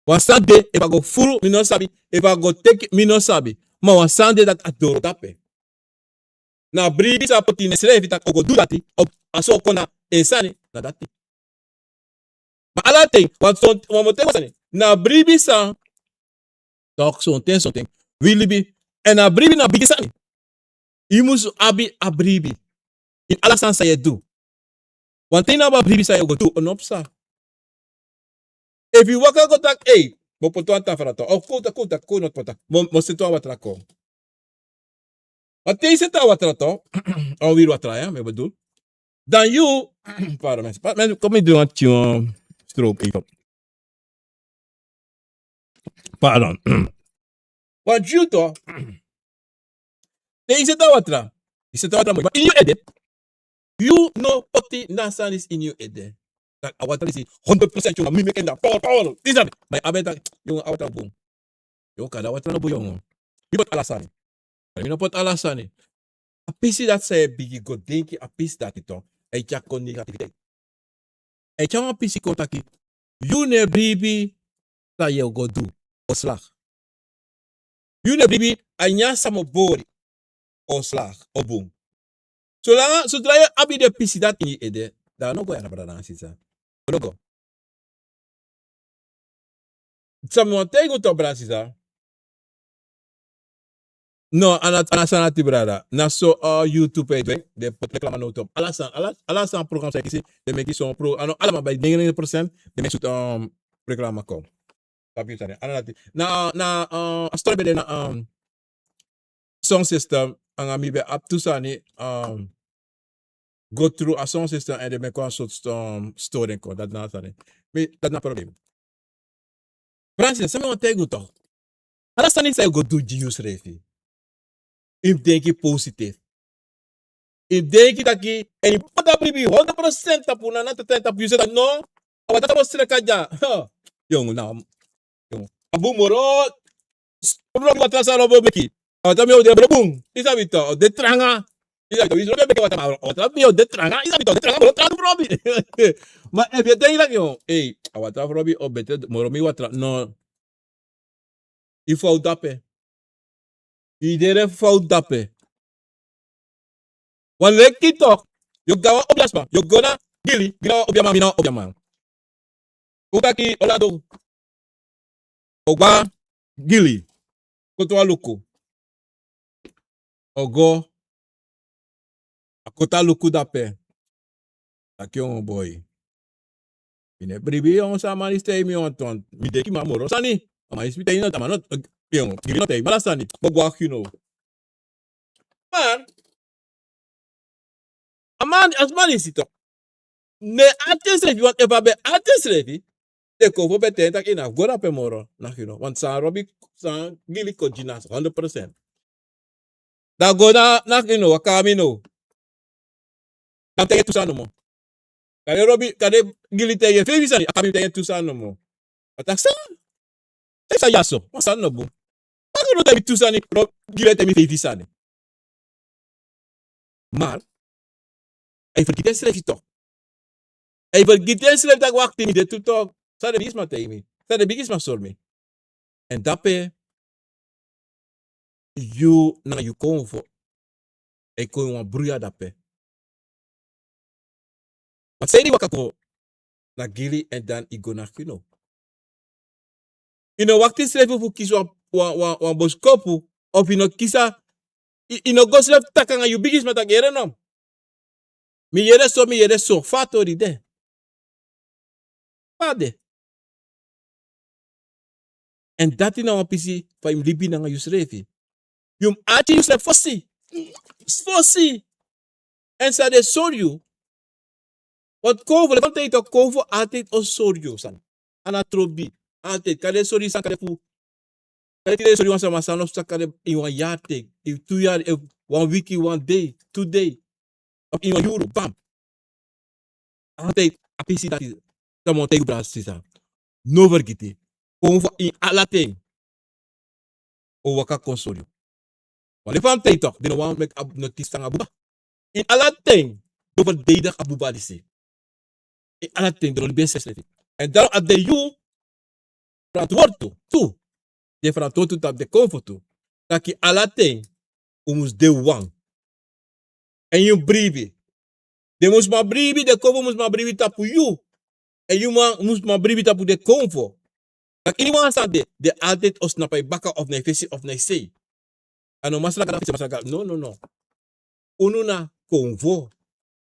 Wan sani de, efu a go furu, mi no sabi, efu a go teki, mi no sabi. Ma wan sani de dati a doro dape. Na a bribi san a poti ini ensrefi taki a o go du dati, of a so o kon na en sani, na dati. Ma ala ten, want son, wan mus taigi wan sani. Na a bribi san, toch, sonten, sonten wi libi. Èn a bribi na bigi sani. Yu mus abi a bribi ini ala sani san yu e du. Want te yu no abi a bribi san yu o go du, o no psa. Efu yu waka go taki, ei, mi o poti wan tafra tu. Of kon taki, kon taki, kon no poti. Mi o, mi o seti wan watra kon. Ma te yu seti a watra tu, a wiri watra ya, mi e bedoel. Dan yu, pardon, mensen. Pa-, mensen, kom, mi du wan tyon stroke even. Pardon. Want yu tu, te yu seti a watra, yu seti a watra moi. Ma ini yu ede, yu no poti a sani disi ini yu ede. Taki a watra disi honderd procent, yu, ma mi meki en dati, power, power. Disi dati. Ma yu abi en taki, yu, a watra bun. Yu, kande a watra no bun, yu. Mi poti ala sani. Mi no poti ala sani. A pisi dati san yu e bigin go denki, a pisi dati, toch, a e tyari kon negativiteit. A e tyari wan pisi kon taki, yu no e bribi san yu o go du, ontslag. Yu no e bribi, a nyan san mi o bori, ontslag, o bun. Solanga, sodra yu abi den pisi dati ini yu ede, dan a no go ya, na brada nanga sisa. A no go. San mi wani taigi un, toch, brada, sisa. No, a no, a no sani dati, brada. Na so, uh, YouTube e du en, den poti reklama now, toch. Ala sani, ala, ala sani program san yu e kisi, den meki son pro, a no, ala, ma bai ninety-nine percent den meki son, um, reklama kon. Sabi yu sani, a no dati. Na, na, uh, a story ben de na, um, sound system, nanga mi ben abi tu sani, um, go through a sound system èn den meki wan sortu, um, story kon, dati na a sani. Mi, dati na problem. Francis, san mi wani taigi un, toch. Ala sani san yu go du gi yusrefi, yu mus denki positief. Yu mus denki taki, èn yu poti a bribi hondro prosent tapu, na, na tata en tapu, yu srefi taki no, a watra bo sreka dya. Ha. Yongu, na, yongu. A bun moro, s-, robi watra san robi o meki. A watra mi o de bun. Yu sabi, toch, o de tranga. Yu sabi, toch, yu robi o meki watra, ma a watra mi o de tranga. Yu sabi, toch, o de tranga, moro tranga robi. Ma efu yu e denki taki, yongu, ei, a watra fu robi o beter moro mi watra. No. Yu fowtu dape. Yu de fu fowtu dape. Wan leki, toch, yu o go na wan obiasma, yu o go na Gili, Gili na wan obiaman, mi na wan obiaman. Un taki Orlando. O go na Gili. Koti wan luku. O go. A koti a luku dape. Taki, yongu boi, mi no e bribi, yongu, san a man disi taigi mi, yongu, tontu. Mi denki mi a moro sani. A man disi mi taigi no, a man no, yongu, Gili no taigi mi ala sani. Mi o go na Gino. Ma a man, a man disi, toch, no e arki ensrefi, want efu a ben arki ensrefi, den Konfo ben taigi en taki yu no abi fu go dape moro na Gino. Want san robi, san Gili kon gi na hondro prosent. Dan go na, na, yu no, waka na mi no. Dan mi taigi en tu sani nomo. Kande robi, kande Gili taigi en feifi sani, a kaba, mi taigi en tu sani nomo. A taki san? San yu sa du ya so? Wan sani no bun. Taki no taigi mi tu sani, robi, Gili taigi mi feifi sani. Ma a e fergiti ensrefi, toch. A e fergiti ensrefi taki wakti, mi de tu, toch. San den bigisma taigi mi. San den bigisma sori mi. Èn dape yu nanga yu Konfo e kon ini wan bruya dape. Want san ede, yu waka kon na Gili èn dan yu go na Gino. Yu no wakti srefi fu kisi wan, wan, wan, wan bosikopu, of yu no kisi a, yu, yu no go srefi taki nanga yu bigisma taki yere no. Mi yere so, mi yere so, fa a tori de. Fa a de. Èn dati na wan pisi fa yu mus libi nanga yusrefi. Yu mus arki yusrefi fosi. Fosi. Èn san den sori yu. Want Konfo, leki fa mi taigi yu, Konfo altijd o sori yu sani. A no trobi. Altijd. Kande den sori yu sani, kande fu, kande den sori yu wan sani, ma san no sabi, kande ini wan yari ten, ini tu yari, eh, wan wiki, wan dei, tu dei. Of ini wan yuru, bam. Altijd a pisi dati, san mi o taigi yu, brada, sisa. No fergiti. Konfo ini ala ten o waka kon sori yu. Wan leki fa mi taigi yu, toch, den no wani meki a notisi nanga buba. Ini ala ten den o verdedig a buba disi. Ini ala ten den o libi ensrefi. Èn dan a de yu ferantwortu tu. Den ferantwortu tapu den Konfo tu. Taki ala ten un mus de wan. Èn yu bribi. Den mus man bribi, den Konfo mus man bribi tapu yu. Èn yu man mus man bribi tapu den Konfo. Taki ini wan sani de, den altijd o snapu a yu baka of na yu fesi of na yu sei. A no Masra Gado, a fesi Masra Gado. No, no, no. Unu na Konfo.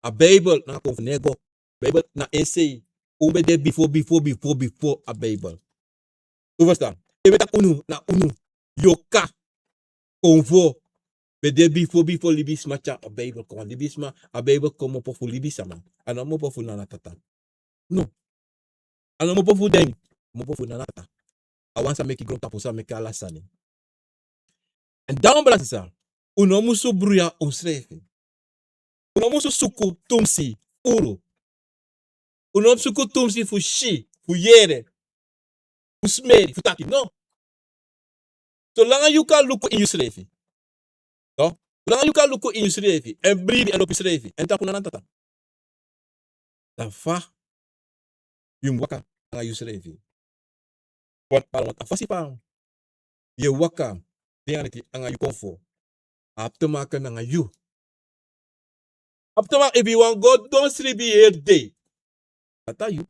A Bijbel na Konfo nen go. Bijbel na en sei. Un ben de bifo, bifo, bifo, bifo a Bijbel. Un ferstan? Efu mi taki unu, na unu. Yu o kan. Konfo ben de bifo, bifo libisma tyari a Bijbel kon. Libisma, a Bijbel komopo fu libisma. A no komopo fu nana tata. No. A no komopo fu den. Komopo fu nana tata. A wan san meki grontapu, san meki ala sani. Èn dan, brada, sisa, un no musu bruya unsrefi. Un no musu suku tumsi furu. Un no musu suku tumsi fu si, fu yere, fu smeri, fu taki. No. Solanga yu kan luku ini yusrefi. No? Langa yu kan luku ini yusrefi, èn bribi èn lobi yusrefi, èn tapu na a tata. Dan fa yu mus waka nanga yusrefi? Wan pala wan a fasi fa yu e waka den a neti nanga yu konfo. A abi te maka nanga yu. A abi te maka efu yu wani go don sribi heri dei, a tan yu.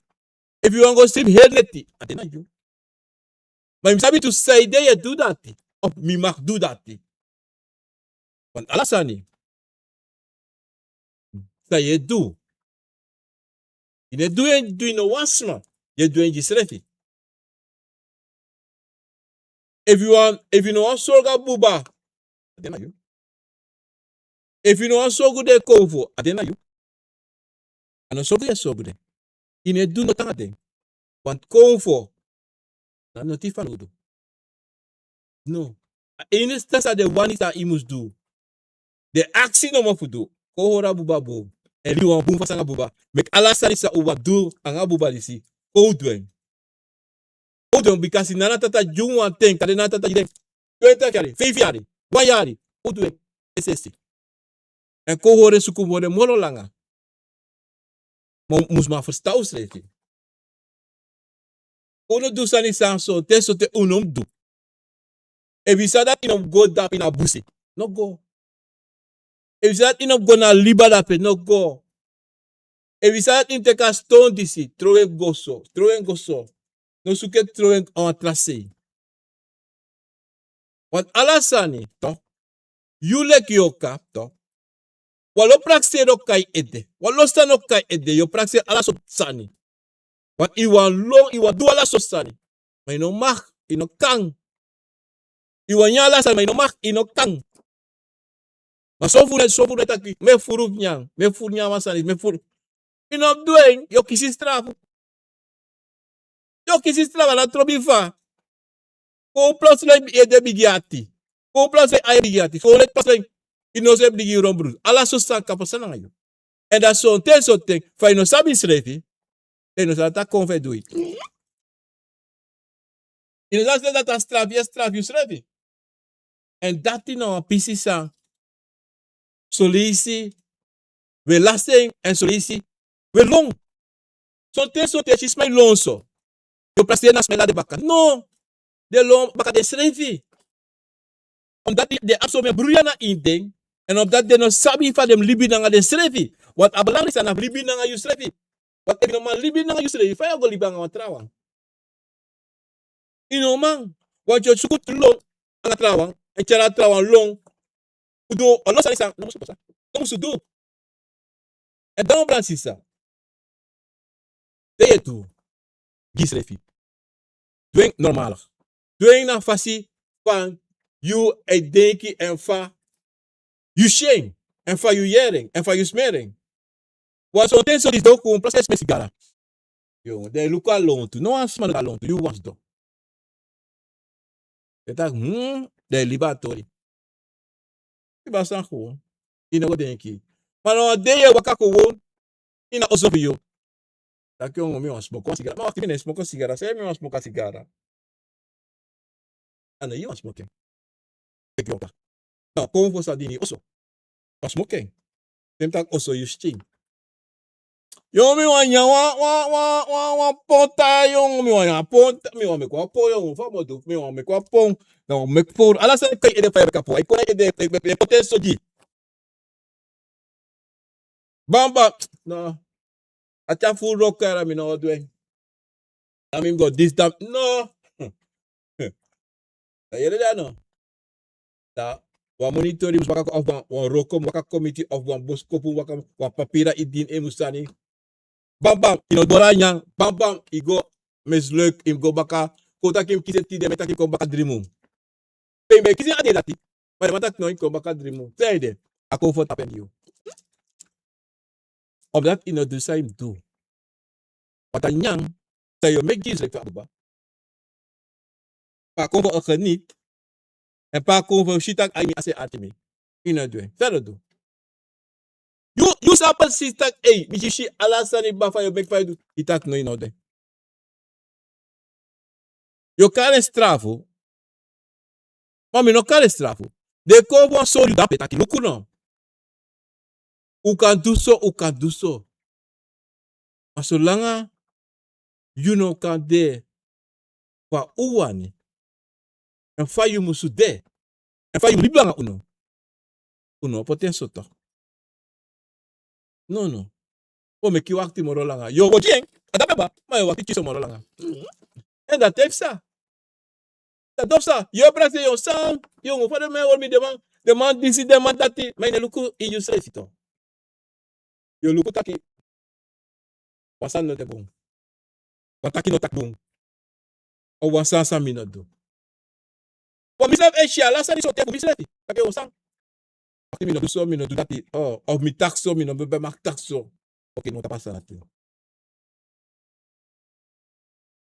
Efu yu wani go sribi heri neti, a de na yu. Ma yu mus sabi tu san ede yu e du dati, of mi mag du dati. Want ala sani san yu e du, yu no e du en gi no wan sma, yu e du en gi yusrefi. Efu yu wani, efu yu no wani sorgu a buba, a de na yu. Efu yu no wani sorgu den konfo, a de na yu. A no sorgu yu e sorgu den. Yu no e du noti nanga den. Want konfo na noti fanowdu. No. A enigste san den wani san yu mus du, den aksi nomo fu du, kon hori a buba bun. Èn libi wan bun fasi nanga buba. Meki ala sani san un wani du nanga buba disi, kon un du en. Un du en, bikasi na a tata gi un wan ten, kande na a tata gi den twenti yari, feifi yari, wan yari, un du en. Es'esi. Èn kon hori en suku fu den moro langa. Ma un mus man ferstan unsrefi. Un no du sani san sonten sonten un no mus du. Efu yu sabi dati yu no mus go dape na busi, no go. Efu yu sabi dati yu no mus go na liba dape, no go. Efu yu sabi dati yu mus teki a ston disi, trowe en go so, trowe en go so. No suku fu trowe en a wan tra sei. Want ala sani, toch, yu leki yu o kan, toch. Wan lo prakseri o kai ede, wan lo sani o kai ede, yu o prakseri ala sortu sani. Want yu wani lon, yu wani du ala sortu sani. Ma yu no mag, yu no kan. Yu wani nyan ala sani, ma yu no mag, yu no kan. Ma son fu den, son fu den taki, mi e furu fu nyan, mi e furu nyan wan sani, mi e furu. Yu no mus du en, yu o kisi strafu. Yu o kisi strafu, a no trobi fa. Kon plotseling yu ede bigin ati. Kon plotseling yu ain bigin ati. Kon plotseling yu noso e bigin ron brusu. Ala sortu sani kan pasa nanga yu. Èn dan sonten, sonten, fa yu no sabi yusrefi, dan yu no sabi taki kon fu e du yu. Yu no sabi dati a strafu yu e strafu yusrefi. Èn dati na wan pisi san son leisi wi e lasi en, èn son leisi wi e lon. Sonten, sonten yu e si sma e lon so, yu o prakseri na sma e lasi den baka. No, den lon baka densrefi. Omdat den abi somen bruya na ini den, èn omdat den no sabi fa den mus libi nanga densrefi. Want a belangrijk sani na fu libi nanga yusrefi. Want efu yu no man libi nanga yusrefi, fa yu o go libi nanga wan trawan? Yu no man, want yu o suku lon nanga trawan, èn tyari a trawan lon fu du wan lo sani san no musu pasa, no musu du. Èn dan, brada, sisa, te yu e du, gi yusrefi. Du en normaal. Du en na fasi fa yu e denki èn fa yu si en, èn fa yu yere en, èn fa yu smeri en. Wan sonten so disi den o kon, plasi e smeri sigara. Yu, den e luku a lontu. No wan sma no de a lontu, yu wan sidon. Den taki, hmm, den e libi a tori. Yu basi san kon, yu no go denki. Ma na wan dei yu e waka kon ini a oso fu yu. Taki, yongu, mi wani smoke wan sigara. Ma wakti, mi no e smoke sigara. San mi wani smoke a sigara? A no yu wani smoke en. Teki waka. Na kon fu sa dini oso. Wani smoke en. Den taki oso yu skin. Yongu, mi wani nyan wan, wan, wan, wan, wan pon tai, yongu, mi wani nyan pon tai, mi wani meki wan pon, yongu, fa mi o du, mi wani meki wan pon. Na wan meki pon. Ala sani e kon ini ede, fa yu e meki a pon. A e kon ini ede, e, e, e, e kon te so gi. Bamba, no. A tyari furu wroko ya, mi no o du en. Dan mi mus go disi dan, no. Dan yere dan no. Dan wan monitori mus waka kon, of wan, wan wroko mus waka kon miti, of wan boskopu mus waka, wan papira e dini en mus sani. Bam, bam, yu no bori a nyan, bam, bam, yu go mislukt, yu mus go baka, kon taki yu mus kisi en tide, mi e taki yu mus kon baka dri mun. Pe yu ben kisi en a dei dati, ma den man taki no, yu mus kon baka dri mun. San ede, a kon fu tapu en gi yu. Omdat yu no du san yu mus du. Want a nyan san yu o meki gi yusrefi fu a buba, pe a kon fu o geniet, èn pe a kon fu o si taki ai, mi a se arki mi. Yu no du en. San yu o du? Yu, yu sabi precies taki, ei, mi gi yu si ala sani, baka fa yu o meki, fa yu o du. Yu taki no, yu no o du en. Yu o kari en strafu. Ma mi no kari en strafu. Den kon wan sori yu dape taki luku no. Un kan du so, un kan du so. Ma solanga yu no kan de fa un wani, èn fa yu musu de, èn fa yu libi nanga unu, un no o poti en so tok. No, no. Un o meki yu wakti moro langa. Yu o go gi en, a dape ba, ma yu o wakti pikinso moro langa. Èn dati e psa. Dati o psa. Yu e prakseri yu san, yu o go fa den man e hori mi, den man, den man disi, den man dati, ma yu no e luku ini yusrefi tu. Yu o luku taki wan sani no de bun. Wan taki no taki bun. Of wan sani san mi no du. Wan misrefi e si ala sani so te fu misrefi. Taki wan sani. Taki mi no du so, mi no du dati. Oh, of mi taki so, mi no ben mag taki so. Oké, no ta pasa dati.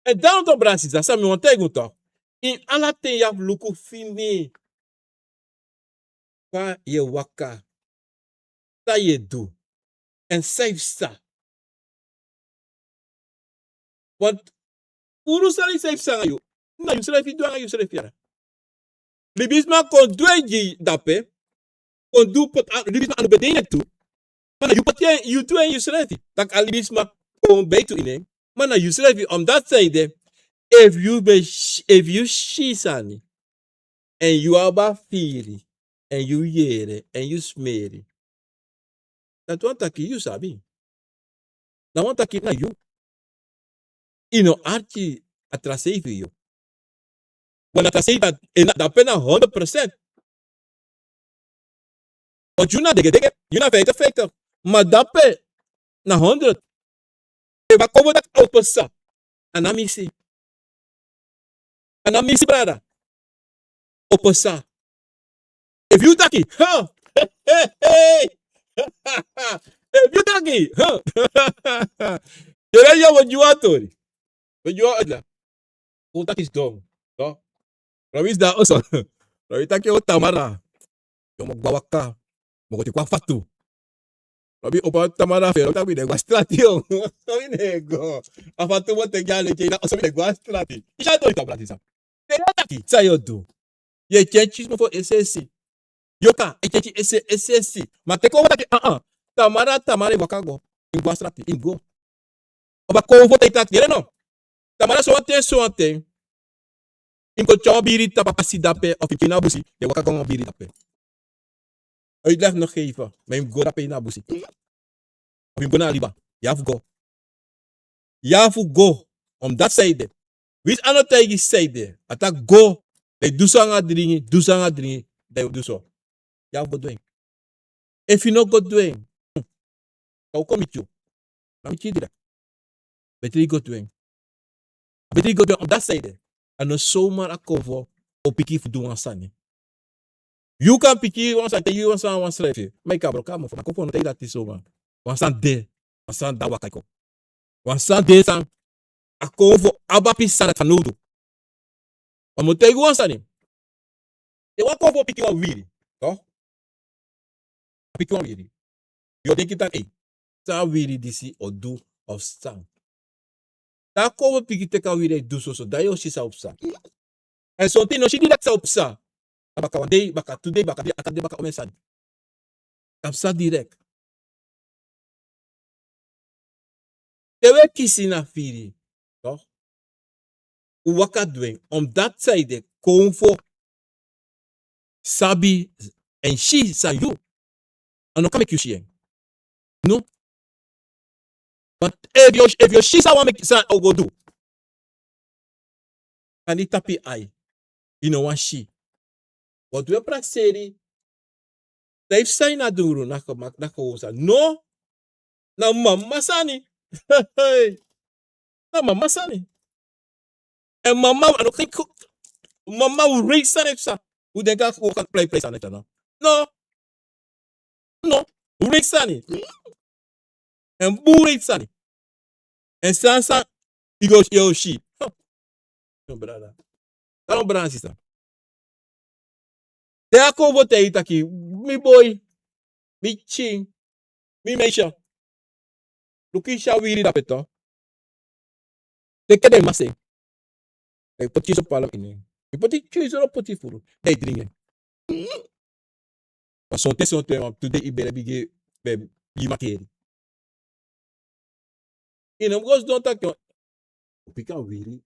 Èn dan un, brada, sisa, san mi wani taigi un tok. Ini ala ten yu abi luku fini. Fa yu e waka, san yu e du, èn san yu psa. Want unu sani san yu psa nanga yu, na yusrefi du nanga yusrefi yara. Libisma kon du en gi dape, kon du poti a, libisma anu ben de ini en tu. Ma na yu poti en, yu du en yusrefi. Taki a libisma kon ben tu ini en. Ma na yusrefi, omdat san ede, efu yu ben si, efu yu si sani, èn yu abi a firi, èn yu yere, èn yu smeri. Dati wani taki yu sabi. Dati wani taki na yu. Yu no arki a tra sei fu yu. Wan a tra sei dati, èn na dape na honderd procent. Want yu na degedege, yu na feite feite. Ma dape na honderd. Efu a kon fu taki a o pasa, a no misi. A no misi, brada. O pasa. Efu yu taki, ha, he, he, he. Efu yu taki, ha. Yere yu, wan gi wan tori. Wan gi wan tori. Un taki sidon. No. Robi sidon oso. Robi taki o Tamara. Yu mu go a waka. Mu go teki wan fatu. Robi opo a Tamara fu en, Robi taki mi no e go a strati, yo. Robi no e go. A fatu mu teki a leti na oso, mi no e go a strati. Yu sa du yu tabla disa. Te yu taki, san yu o du? Yu e kenki sma fu esi esi. Yu o kan e kenki esi esi. Ma te kon fu taki, ah, ah. Tamara, Tamara e waka go. Yu go a strati, yu go. Oba kon fu taki, yere no. Tamara sowan ten, sowan ten. Yu go tyari wan biri tapu a pasi dape, of yu go ini a busi, yu e waka go nanga wan biri dape. Uitleg no geven, ma yu go dape ini a busi. Of yu go na a liba, yu abi fu go. Yu abi fu go, omdat san ede. Winsi a no taigi san ede, a taki go, dan yu du so nanga dringi, du so nanga dringi, dan yu du so. Yu abi fu go du en. Efu yu no go du en, dan un kon miti yu. Na miti yu direct. Betri go du en. Betri go du en, omdat san ede. A no somar a kon fu o piki fu du wan sani. Yu kan piki wan sani, te yu wan sani wan srefi. Ma yu kan broko a mofo, ma kon fu no te yu dati somar. Wan sani de, wan sani da waka kon. Wan sani de san a kon fu abi a pisi san dati fanowdu. Ma mi o taigi wan sani. Te wan kon fu piki wan wiri, toch? A piki wan wiri. Yu o denki taki, ei, san a wiri disi o du of san. Te a kon fu piki teki a wiri e du soso, dan yu o si san o psa. Èn sonten yu no si direct san o psa. A baka wan dei, baka tu dei, baka dei, a kan de baka omen sani. A psa direct. Te un e kisi na firi, toch? Un waka du en, omdat san ede, kon fu sabi èn si san yu. A no kan meki yu si en. No. Want efu yu, efu yu si san wan meki san o go du. Kan di tapu yu ai. Yu no wani si. Want un e prakseri. San yu psa ini a dungru, na kon, na kon wan sani. No. Na mama sani. Na mama sani. Èn mama, a no kan kon, mama un reisi sani e psa. Un denki a kon plei plei sani e psa no. No. No. Un reisi sani. Èn bun reisi sani. Èn san san yu go, yu o si. No, brada. Kan no, brada, sisa. Te a kon fu taigi taki, mi boi, mi pikin, mi meisje. Luku yu si a wiri dape, toch. Teki den mase. Yu poti yu so palm ini en. Yu poti yu so, poti furu. Dan yu dringi en. Sonten sonten wan tu dei i bere bigi, be, bigi makeri. I no mu go sidon taki o piki a wiri.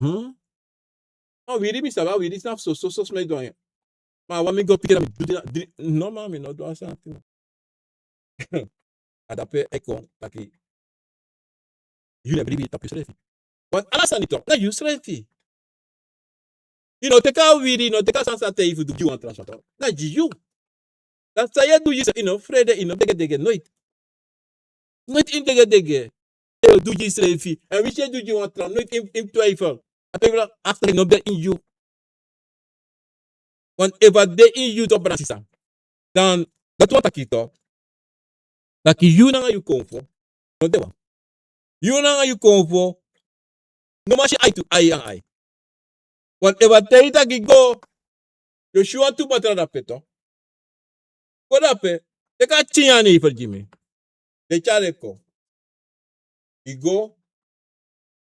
Hmm? A wiri mi sabi, a wiri sna fu soso, soso sma e du anga en. Ma a wan mi go piki na mi du di na, di, no ma mi no du a sani. A dape e kon taki yu no e bribi tapu yusrefi. Want ala sani tok na yusrefi. I no teki a wiri, i no teki a sani san a tei fu du gi wan tra sma tok. Na gi yu. Dati san yu e du gi yusrefi, i no frede, i no degedege noiti. Noiti i degedege. Yu e du gi yusrefi. Èn winsi yu e du gi wan tra, noiti i, i twijfel. A twijfel, a twijfel no de in yu. Want efu a de in yu tok, brada sisa, dan dati wani taki tok taki yu nanga yu konfo no de wan. Yu nanga yu konfo no man si ai tu ai anga ai. Want efu a tei taki go, yu o si wantu batra dape tok. Go dape, teki a tyen ya neifer gi mi. Den tyari en kon. I go,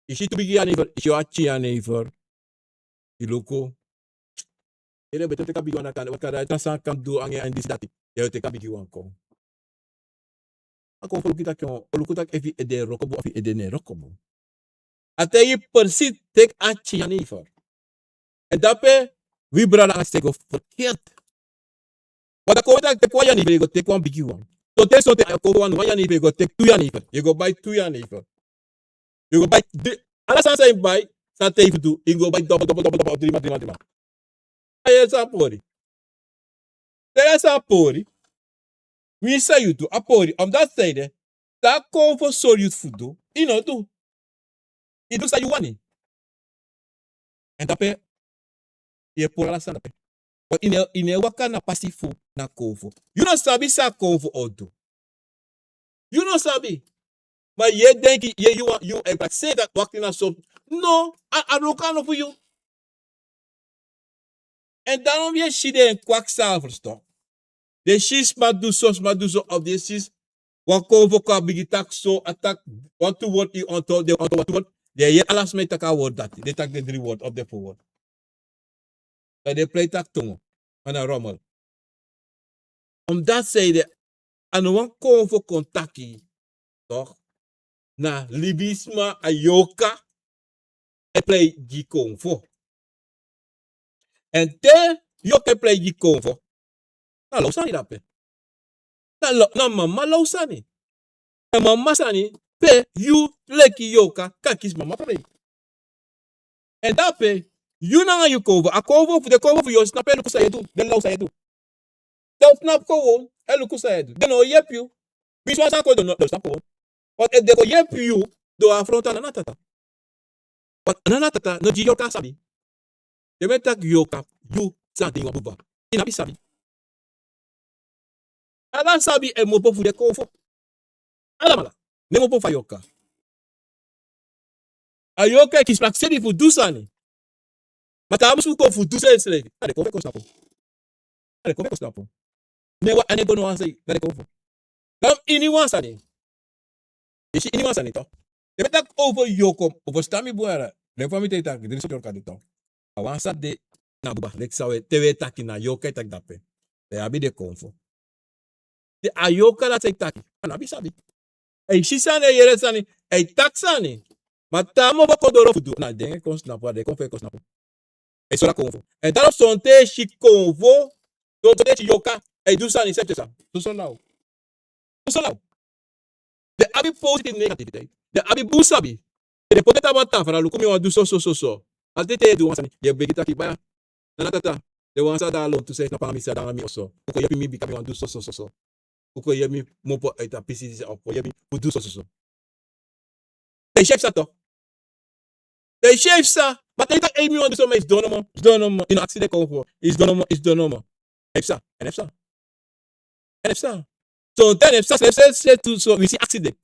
i si tu bigi ya neifer, i si wan tyen ya neifer. I luku. Yu no bete teki a bigi wan, na kan, waka dati na san a kan du anga en, disi dati. Yu o teki a bigi wan kon. A konfo luku taki, o luku taki efu i ede e wroko bun, efu i ede no e wroko bun. A taigi yu precies, teki a tyen ya neifer. Èn dape wi brada anga sisa e go verkeerd. Want a konfo taki teki wan ya neifer, yu go teki wan bigi wan. Sonten sonten a konfo wani wan ya neifer, yu go teki tu ya neifer. Yu go bai tu ya neifer. Yu go bai, ala sani san yu bai, san a tei fu du, yu go bai dobel, dobel, dobel, dobel, dri man, dri man, dri man. A yere san a pori. Te a yere san a pori. Winsi san yu du a pori, omdat san ede, te a konfo sori yu fu du, i no du. I du san yu wani. Èn dape yu e pori ala sani dape. Want i no e, i no e waka na pasi fu na konfo. Yu no sabi san a konfo o du. Yu no sabi. Ma yu e denki, yu e, yu wan, yu e prakseri taki wakti na so. No, a, a wroko no fu yu. Èn dan wi e si den kwakzalvers tok. Den si sma du so, sma du so, of den si wan konfo kon a bigin taki so, a taki wantu word, i onto, den onto wantu word. Den yere ala sma e taki a word dati. Den taki den dri word of den fo word. Dan den prei taki tongo. A na rommel. Omdat san ede, a no wan konfo kon taki, toch? Na libisma, a yorka e prei gi konfo. Èn te yorka e prei gi konfo, na law sani dape. Na law, na mama law sani. Èn mama sani pe yu leki yorka kan kisi mama prei. Èn dape, yu nanga yu konfo, a konfo fu den konfo fu yu o snapu e luku san yu e du, den law san yu e du. Den o snapu kon, e luku san yu e du. Den no o yepi yu. Winsi wan sani kon du, den o snapu kon. Want efu den kon yepi yu, den o afrontu a nana tata. Want a nana tata no gi yorka sabi. Den mu e taki yorka, yu san de ini wan buba. I no abi sabi. Ala sabi e kmopo fu den konfo. Alamala no e kmopo fu a yorka. A yorka e kisi prakseri fu du sani. Ma te a musu kon fu du sani srefi, na den konfo e kon snapu. Na den konfo e kon snapu. Ne wan a no e go no wan sei, na den konfo. Dan ini wan sani. Yu si ini wan sani toch. Te mi e taki over yorka, over stan mi bun yara. Den fa mi te taki, den so yorka de toch. A wan san de na buba, leki san wi e, te wi e taki na yorka e taki dape. Dan yu abi den konfo. Te a yorka dati san e taki, a no abi sabi. A e si sani, a e yere sani, a e taki sani. Ma te a kmopo kon doro fu du, na den e kon snapu, a den konfo e kon snapu. A e sori a konfo. Èn dan sonten yu e si konfo, sonten yu e si yorka, a e du sani, seti san. Soso law. Soso law. Den abi positive negativiteit. Den abi bun sabi. Den poti en tapu a tafra, luku mi wani du so, so, so, so. Alten te yu e du wan sani, yu e begi taki baya. Nana tata, den wan san de a lontu, san e snapu anga mi, san de anga mi oso. Un kon yepi mi bika mi wani du so, so, so, so. Un kon yepi mi kmopo uit a pisi disi, un kon yepi mi fu du so, so, so. Dan yu si efu san toch. Dan yu si efu san, ma te yu taki ei mi wani du so, ma yu sidon nomo, sidon nomo, yu no aksi den konfo, yu sidon nomo, yu sidon nomo. Efu san, èn efu san. Èn efu san. Sonten efu san, efu san, efu san tu so, wi si aksi den.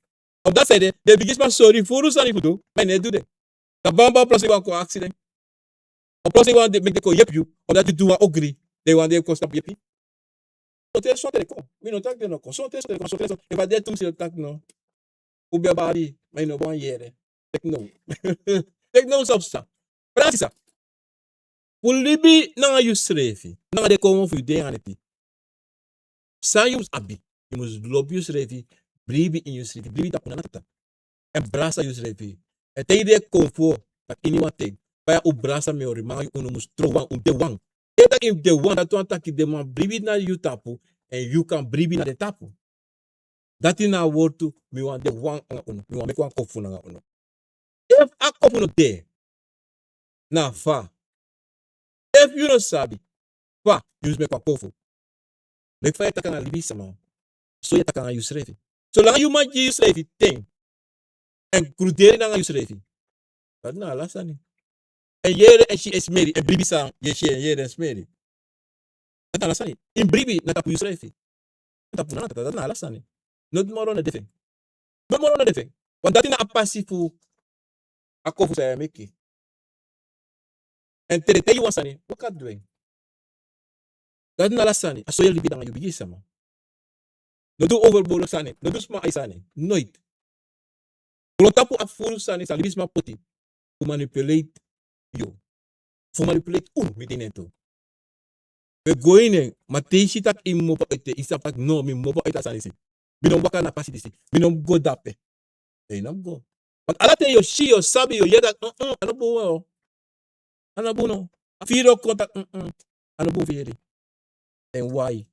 Omdat san ede, den bigi sma sori furu sani fu du, ma yu no e du den. Dan banban oplossing wani kon aksi den. Oplossing wani meki den kon yepi yu, omdat yu du wan ogri, dan yu wani den kon snapu yepi. Sonten sonten den kon. Mi no taki den no kon. Sonten sonten den kon, sonten sonten. Efu a de tu mi si taki no. Un ben abi, ma yu no ben wani yere. Teki now. Teki now san psa. Brada sisa. Fu libi nanga yusrefi. Nanga den konfo fu yu de nanga den pi. San yu mus abi? Yu mus lobi yusrefi, bribi ini yusrefi, bribi tapu na Gado. Èn brasa yusrefi. Èn te yu de konfo, taki ini wan ten, fa yu o brasa, mi o remanga yu, unu mus tron wan, un de wan. Te taki yu de wan, dati wani taki den man bribi na yu tapu, èn yu kan bribi na den tapu. Dati na a wortu, mi wani de wan anga unu, mi wani meki wan konfo nanga unu. Efu a konfo no de, na fa? Efu yu no sabi fa yu mus meki wan konfo, meki fa yu e taki nanga libisma, so yu e taki nanga yusrefi. Solanga yu man gi yusrefi ten, èn kruderi nanga yusrefi, dati na ala sani. Èn yere èn si èn smeri, èn bribi san yu e si èn yere èn smeri. Dati na ala sani. Yu mus bribi na tapu yusrefi. Na tapu na Gado, dati na ala sani. No du moro na den fu en. No moro na den fu en. Want dati na a pasi fu a konfo san yu e meki. Èn te den taigi yu wan sani, waka du en. Dati na ala sani. A so yu e libi nanga yu bigisma. No du overbodig sani, no du sma ai sani. Noiti. Grontapu abi furu sani san libisma poti fu manipulate yu, fu manipulate unu, mi de ini en tu. Wi e go ini en, ma te yu si taki yu mus opo ete, yu sabi taki no, mi mus opo ete a sani disi. Mi no mus waka na a pasi disi. Mi no mus go dape. Èn yu no mus go. Want ala ten yu o si, yu o sabi, yu o yere taki, mm, mm, a no bun o. A no bun no. A firi o kon taki, mm, mm, a no bun firi. Èn wai?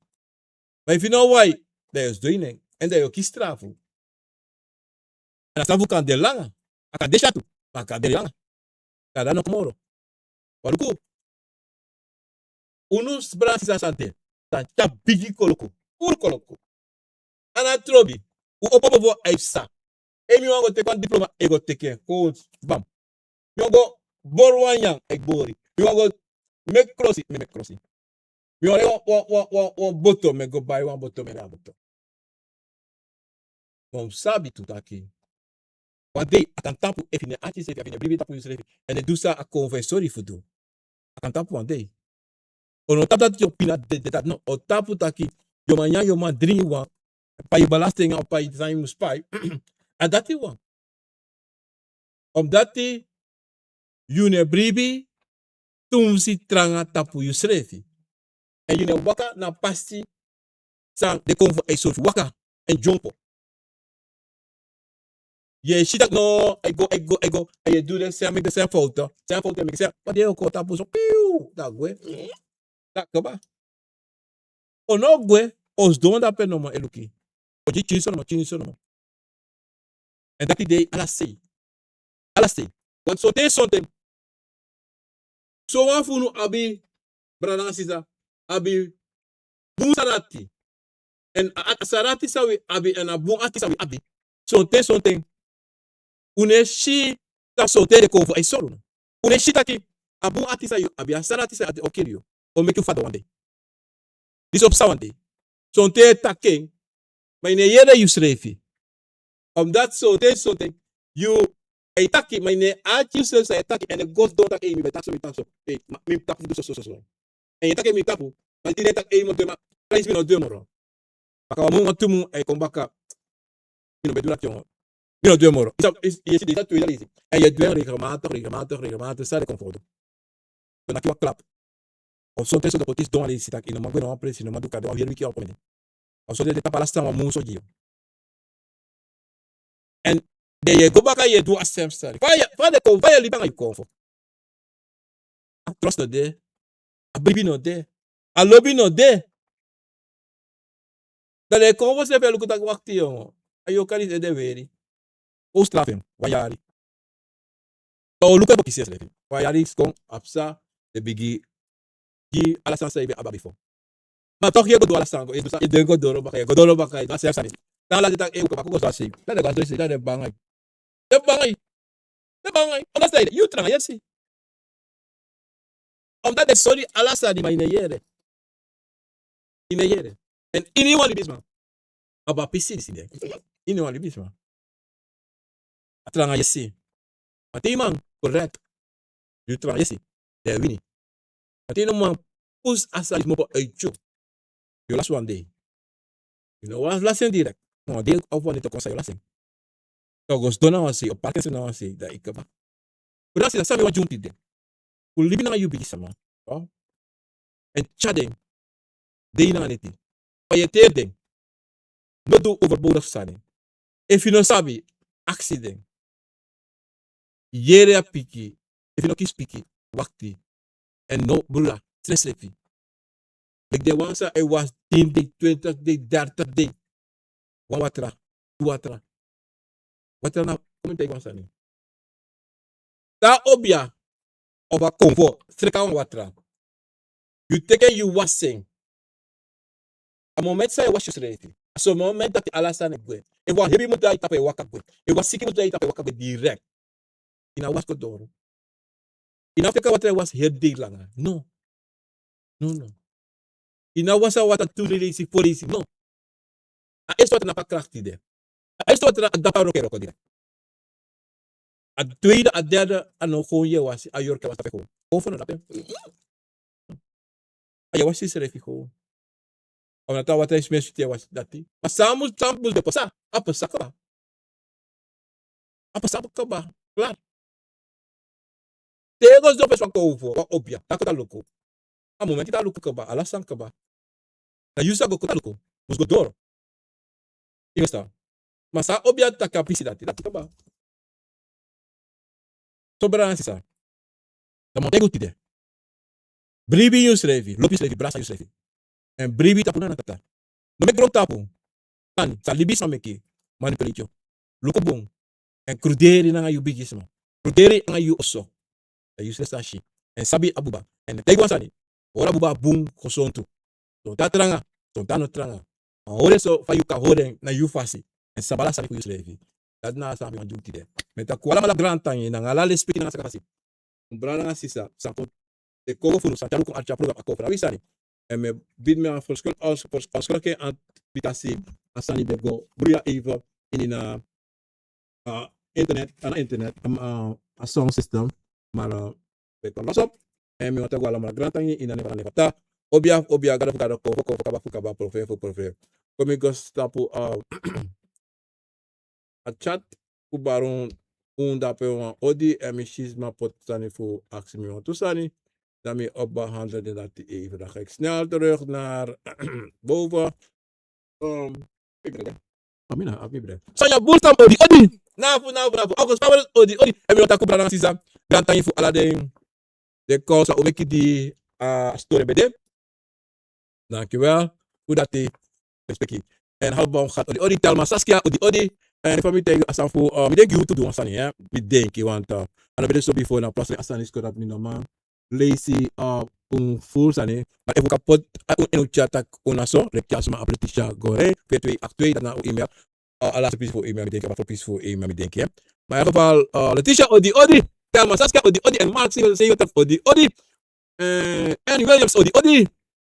Ma efu yu no wai, dan yu o sidon ini en, èn dan yu o kisi strafu. Èn a strafu kan de langa. A kan de syatu, ma a kan de langa. Gado no kon moro. Wan luku. Unu brada nanga sisa san de, san tyari bigi koloku, furu koloku. A no trobi. Un opo mofo, a e psa. Ei, mi wani go teki wan diploma, a e go teki en. Kon bam. Mi wani go bori wan nyan, a e bori. Mi wani go meki krosi, mi e meki krosi. Mi wani wan, wan, wan, wan, wan boto, mi e go bai wan boto, mi e bai wan boto. Ma un sabi tu taki wan dei a kan tapu, efu yu no e ati yusrefi, efu yu no e bribi tapu yusrefi, èn e du san a konfo e sori fu du. A kan tapu wan dei. O no tapu dati yu o pina dede dati, no. O tapu taki yu o man nyan, yu o man dringi wan, pai belasting, o pai san yu mus pai. A dati wan. Omdati yu no e bribi tumsi tranga tapu yusrefi. Èn yu no e waka na a pasi san den konfo e sori fu waka, èn dyompo. Yu e si taki no, a e go, a e go, a e go, a e du den sani, meki den sani fowtu. Sani fowtu e meki sani, ma den e kon tapu so, piu, dan a gwe. Dan a kaba. O no gwe, o sidon dape nomo e luku. O gi tyinso nomo, tyinso nomo. Èn dati de ala sei. Ala sei. Want sonten, sonten, sowan fu unu abi, brada nanga sisa, abi bun sarati. Èn a, a sarati san wi abi, èn a bun ati san wi abi, sonten, sonten un no e si taki sonten den konfo e sori unu. Un no e si taki a bun ati san yu abi, a sarati san yu abi o kiri yu, o meki yu fadon wan dei. Disi o psa wan dei. Sonten yu e taki en, ma yu no e yere yusrefi. Omdati sonten, sonten yu e taki, ma yu no e ati yusrefi san yu e taki, èn e go sidon taki, ei, mi ben taki so, mi taki so. Ei, ma, mi tapu du so, so, so, so. Èn yu e taki mi tapu, ma di den taki, ei, mi o du en, ma, kalaisi mi no du en moro. Baka wan mun, wan tu mun, a e kon baka. Mi no ben du dati, yongo. Mi no du en moro. Yu sa, yu, yu e si den sa tu yu leisi. Èn yu e du en regelmatig, regelmatig, regelmatig, san den konfo du. Yu o naki wan klap. Of sonten so den poti sidon a leisi taki yu no man gwe na wan presi, yu no man du kade, wan heri wiki a o kon ini. Of sonten den tapu ala sani wan mun so gi yu. Èn den yu e go baka yu e du a sem sani. Fa yu, fa den kon, fa yu e libi anga yu konfo. A trust no de. A bribi no de. A lobi no de. Dan den konfo srefi e luku taki wakti, yongo. A yu o kari yu ede weri. O strafu en wan yari. Dan o luku en bokisi ensrefi. Wan yari kon, a psa, den bigin gi ala sani san yu ben abi bifo. Ma toch yu e go du ala sani, yu e du san, yu e go doro baka, yu e go doro baka, yu e du a srefi sani. Dan ala den taki, ei, un kaba, kon go sidon a sei. Dan den go a sidon a sei, dan den banga yu. Den banga yu. Den banga yu. Omdati yu tranga yesi. Omdati den sori ala sani, ma yu no e yere. Yu no e yere. Èn ini wan libisma, a abi a pisi disi de. Ini wan libisma, a tranga yesi. Ma te yu man correct, yu tranga yesi, dan yu e wini. Ma te yu no man pusu a sani kmopo uit yu, yu o lasi wan dei. Yu no wani lasi en direct. Ma wan dei of wan dei, te kon san yu o lasi en. Dan yu go sidon na wan sei, o park ensrefi na wan sei, dan yu kaba. Brada, sisa, san mi wani dyompo tide. Fu libi nanga yu bigisma, oh, èn tyari den dei nanga neti. fa yu e teri den. No du overbodig sani. Efu yu no sabi, aksi den. Yere a piki. Efu yu no kisi piki, wakti. Èn no brula, srefsrefi. Meki den wan san e wasi tin dei, twintig dei, dertig dei. Wan watra, tu watra. Watra na, kon mi taigi wan sani. Te a obia, of a konfo, sreka wan watra. Yu teki en yu wasi en. A moment san yu e wasi yusrefi. A so moment dati ala sani e gwe. Efu wan hebi mutu de na yu tapu e waka gwe. Efu wan siki mutu de na yu tapu e waka gwe direct. Yu no e wasi go doro. Yu no e teki a watra e wasi heri dei langa. No. No, no. Yu no e wasi a watra tu leisi, fo leisi. No. A eerste watra na pa krakti de. A eerste watra na a dapa rokeroko de. A tweede, a derde, a no gewoon yu e wasi, a yorka wasi tapu e gewoon. Gewoon fu no dape. A yu e wasi yusrefi gewoon. A wan na tra watra yu smeri switi yu e wasi dati. Ma san mus, san mus de pasa, a pasa kaba. A pasa kaba. Klaar. Te yu go sidon fesi wan konfo, wan obia, taki a luku. A momenti a luku kaba, ala sani kaba. Na yu sa go koti a luku, mus go doro. Yu e ferstan? Ma san a obia taki a pisi dati, dati kaba. So brada nanga sisa, dan mi o taigi un tide. Bribi yusrefi, lobi yusrefi, brasa yusrefi. Èn bribi tapu nana tata. No meki grontapu sani san libisma meki manipulate yu. Luku bun. Èn kruderi nanga yu bigisma. Kruderi nanga yu oso. Dan yu sresi sa si. Èn sabi a buba. Èn taigi wan sani. Hori a buba bun, gesontu. Sonten a tranga, sonten a no tranga. Ma hori en so fa yu kan hori en na yu fasi. Èn sabi ala sani fu yusrefi. Dati na a sani fu wan dyuti de. Mi e taki un alamala grantangi nanga ala lespeki nanga sakafasi. Un brada nanga sisa, san kon, den konfo fu unu san tyari un kon arki a program a konfo na wi sani. Èn mi e bidi mi a ferskroki en, bikasi a sani ben go bruya even ini na a internet, a na internet, a, a sound system. Maar, eh, we kan los op. Èn mi wani taki un alamala grantangi ini a nen fu Gado, Fata, Obia fu obia, Gado fu gado, Konfo fu konfo, Kaba fu kaba, Profeiti fu profeiti. Kon mi go stapu, eh, a chat fu bari un dape wan odi, èn mi si sma poti sani fu aksi mi wantu sani. Dan mi o behandel den dati even. Dan ga ik snel terug naar boven. Ehm, Amina, Amina. Sanya Bulstam odi odi. Nafu, nafu, nafu. August Powers odi odi. Èn mi o taki brada nanga sisa, grantangi fu ala den, den kon san un meki di a story ben de. Dankjewel. Fu dati, respeki. Èn Halbom Gat odi odi. Telma Saskia odi odi. Èn fa mi taigi a sani fu, eh, mi denki un tu du wan sani, hè. Mi denki want, eh, a no ben de so bifo, na plotseling a sani siko dati mi no man leisi, eh, un furu sani. Ma efu un kan poti, eh, un ini un chat taki un na so, leki a sma abi Letitia Gore, veer twee acht twee, dati na un email. Eh, a laatste pisi fu email mi denki, a fu pisi fu email mi denki, hè. Ma in elk geval, eh, Letitia odi odi. Telma Saskia odi odi. Èn Mark zeven zeventig odi odi. Eh, Annie Williams odi odi.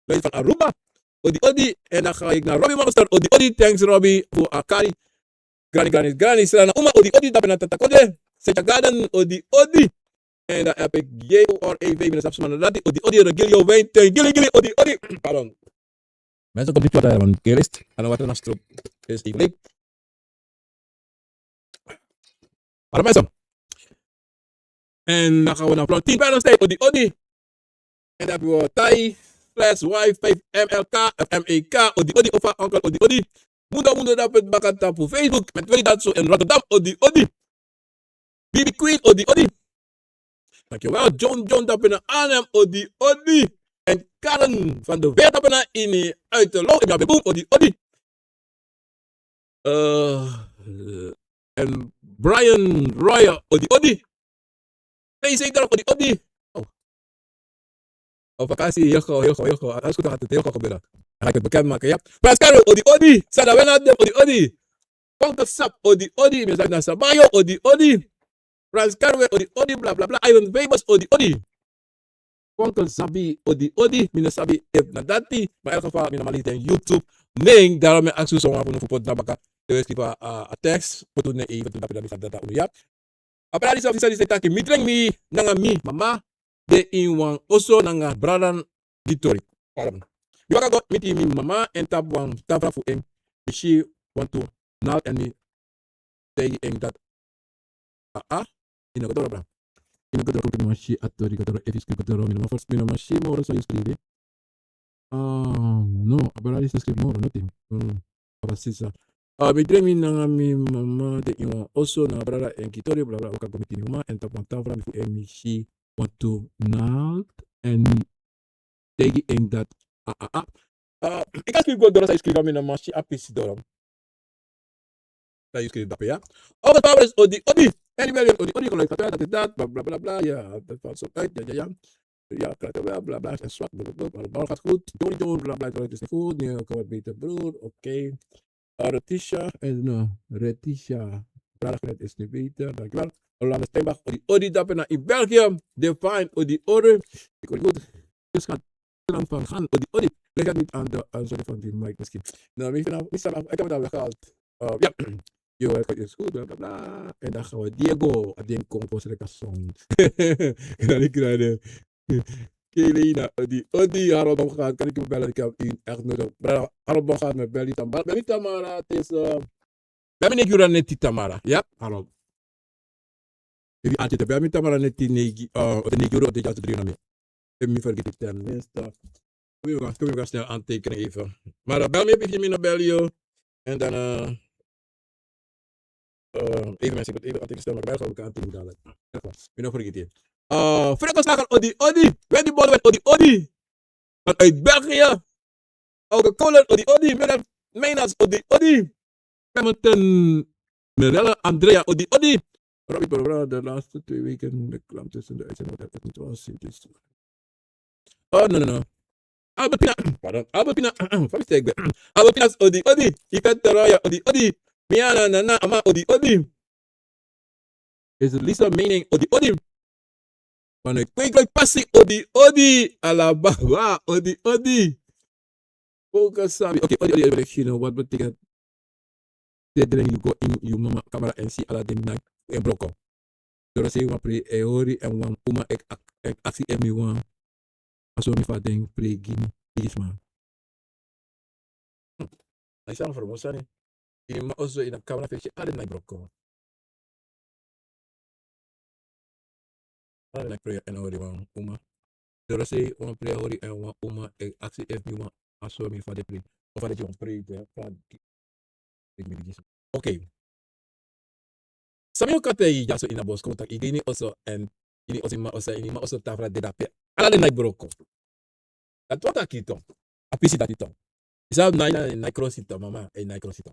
Lui van Aruba odi odi. Èn dan ga ik na Robbie Monster odi odi. Thanks Robbie fu a kari. Granny, granny, granny, Selena Uma odi odi. Dape na Tata Kondre, Setya Garden odi odi. Èn dan heb ik J O R E V, mi no sabi suma na dati, odi odi. Regilio Wijn, Gilly Gilly odi odi. Pardon. Mensen, kom niet wat, want kerst, en dan wat er nog stroop. Is even leuk. Pardon mensen. Èn dan gaan we naar Florentine Bernstein, odi odi. Èn dan hebben we Tai, Flash, Y vijf M L K, of M E K, odi odi, Ofa, Onkel, odi odi. Mundo, Mundo, dape baka tapu Facebook, met twee dat zo in Rotterdam, odi odi. Bibi Queen, odi odi. Dankjewel, John John, dape na Arnhem, odi odi. Èn Karen van der Weer, dape na ini Uiterloo, in Jabeboom, odi odi. Eh, èn Brian Royer, odi odi. P C Dorf, odi odi. Oh. Op vakantie, heel goed, heel goed, heel goed. Alles goed gaat het, heel goed gebeuren. Dan ga ik het bekendmaken, ja. Frans Karwe, odi odi. Sada Wijnaldum, odi odi. Fonkel Sap, odi odi. Mi no sabi na Sabayo, odi odi. Frans Karwe, odi odi, bla bla bla. Iron Famous, odi odi. Fonkel Sabi, odi odi. Mi no sabi efu na dati. Ma in elk geval, mi no man leisi den YouTube nen, daarom mi e aksi un son wan fu unu fu poti na baka. Te un e skrifi a, a tekst, poti un nen even, dan mi sa dati na unu, ya. A brada disi, a sisa disi e taki: mi dringi mi nanga mi mama de ini wan oso nanga brada di tori. Pardon. Mi waka go miti mi mama èn tapu wan tafra fu en, mi si wantu nal èn mi taigi en dati. Aa, yu no go doro, bra. Yu no go doro, kon meki mi man si a tori go doro. Efu yu skrifi go doro, mi no man fers-, mi no man si moro san yu skrifi. Ah, no, a brada disi no skrifi moro, nothing. Mm, a brada sisa. Ah, mi dremi nanga mi mama de ini wan oso, na a brada e gi tori, bla bla, waka go miti mi mama, èn tapu wan tafra mi fu en mi si wantu naakt, èn mi taigi en dati, ah, ah, ah. Ah, yu kan skrifi go doro, san yu skrifi a mi no man si a pisi doro. San yu skrifi dape ya. Over power is odi, odi. Anyway, odi, odi, gelijk dat, dat is dat, bla, bla, bla, bla, ya, dat valt zo uit, ya, ya, ya. Ja, krijgt er wel, bla, bla, en zwak, bla, bla, bla, bla, gaat goed. Johnny John, bla, bla, het is niet goed. Nu kan het beter, broer. Oké. Ah, Retisha, en, eh, Retisha. Bla, het is niet beter, dankjewel. Hollande Steinbach, odi, odi, dape na in België. Define, odi, odi. Ik hoor je goed. Dus gaat dan van gaan, odi, odi. Leg het niet aan de, aan sorry, van die mic misschien. Nou, misschien, misschien, ik heb het al weggehaald. Eh, ja. Yo, het is goed, bla, bla, bla. En dan gaan we Diego, a den kon voor zijn kasson. Kan ik naar de Kelina, odi, odi, Harold Omgaat, kan ik hem bellen? Ik heb u echt nodig. Bra-, Harold Omgaat, met Belly Tamara. Belly Tamara, het is, eh, Belly Negura Neti Tamara. Ja, Harold. Efu yu ati te, bel mi tamara neti neigi, eh, of neigi oro, de dyaso dri na mi. Efu mi fergiti ten minste. Kom yu kan, kom yu kan snel aantekenen even. Maar, eh, bel mi efu yu mi no bel yu. En dan, eh, eh, even mensen, ik moet even aantekenen, maar bel gewoon kan aantekenen dadelijk. Echt waar. Mi no fergiti. Eh, Franco Slager, odi, odi. Wendy Baldwin, odi, odi. Vanuit België. Auke Kolen, odi, odi. Mirjam Meinas, odi, odi. Clementen, Mirella, Andrea, odi, odi. Robbie Barbara, de laatste twee weken de klam tussen de uitzending, wat het niet was, het is. Oh, no, no, no. Albertina, pardon, Albertina, fa mi si tak' ben. Albertina, odi, odi. Yvette Roya, odi, odi. Miana, Nana, Ama, odi, odi. Is Lisa mening, odi, odi. Mano, ik kwik, kwik, pasi, odi, odi. Alababa, odi, odi. Oké, sabi. Oké, odi, odi, odi, odi, you know, wat betekent? Te dren yu go ini yu mama kamra èn si ala den naki en broko. Doro sei wan prei e hori èn wan uma e, e aksi en mi wan. A so mi fa den prei gi mi, bigisma. Hmm. A i sani fu mus sani. Ini ma oso ini a kamra fesi ala den naki broko. Ala den naki prei èn hori wan uma. Doro sei wan prei e hori èn wan uma e aksi en mi wan. A so mi fa den prei. Of fa den gi wan prei te fa. Oké. San mi o kan taigi yu dyaso ini a boskopu taki yu de ini oso èn ini oso, ini ma oso, ini ma oso tafra de dape. Ala den naki broko. Dati wani taki tu. A pisi dati tu. Yu sabi na, na, na krosi tu, mama, e na krosi tu.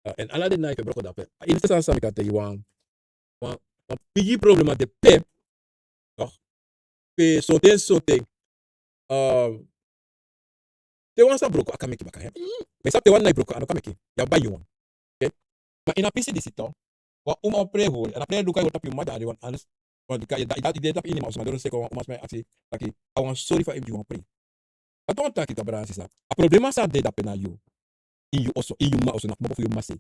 Eh, èn ala den naki broko dape. A ini sani san mi kan taigi wan, wan, wan bigi problema de pe. Toch? Pe sonten, sonten. Ehm, te wan sani broko, a kan meki baka, hè? Ma yu sabi te wan naki broko, a no kan meki. Yu abi wan. Oké? Ma ini a pisi disi tu, wan uma o prei hori, èn a prei luku yu tapu yu mama, dan a de wan anders. Want yu kan, yu, yu, yu de tapu ini ma oso, ma doro sei kon wan uma sma e aksi, taki, a wan sori fa yu gi wan prei. A ton taki, kabra sisa. A problema san de dape na yu. Ini yu oso, ini yu mama oso, na kmopo fu yu mama sei.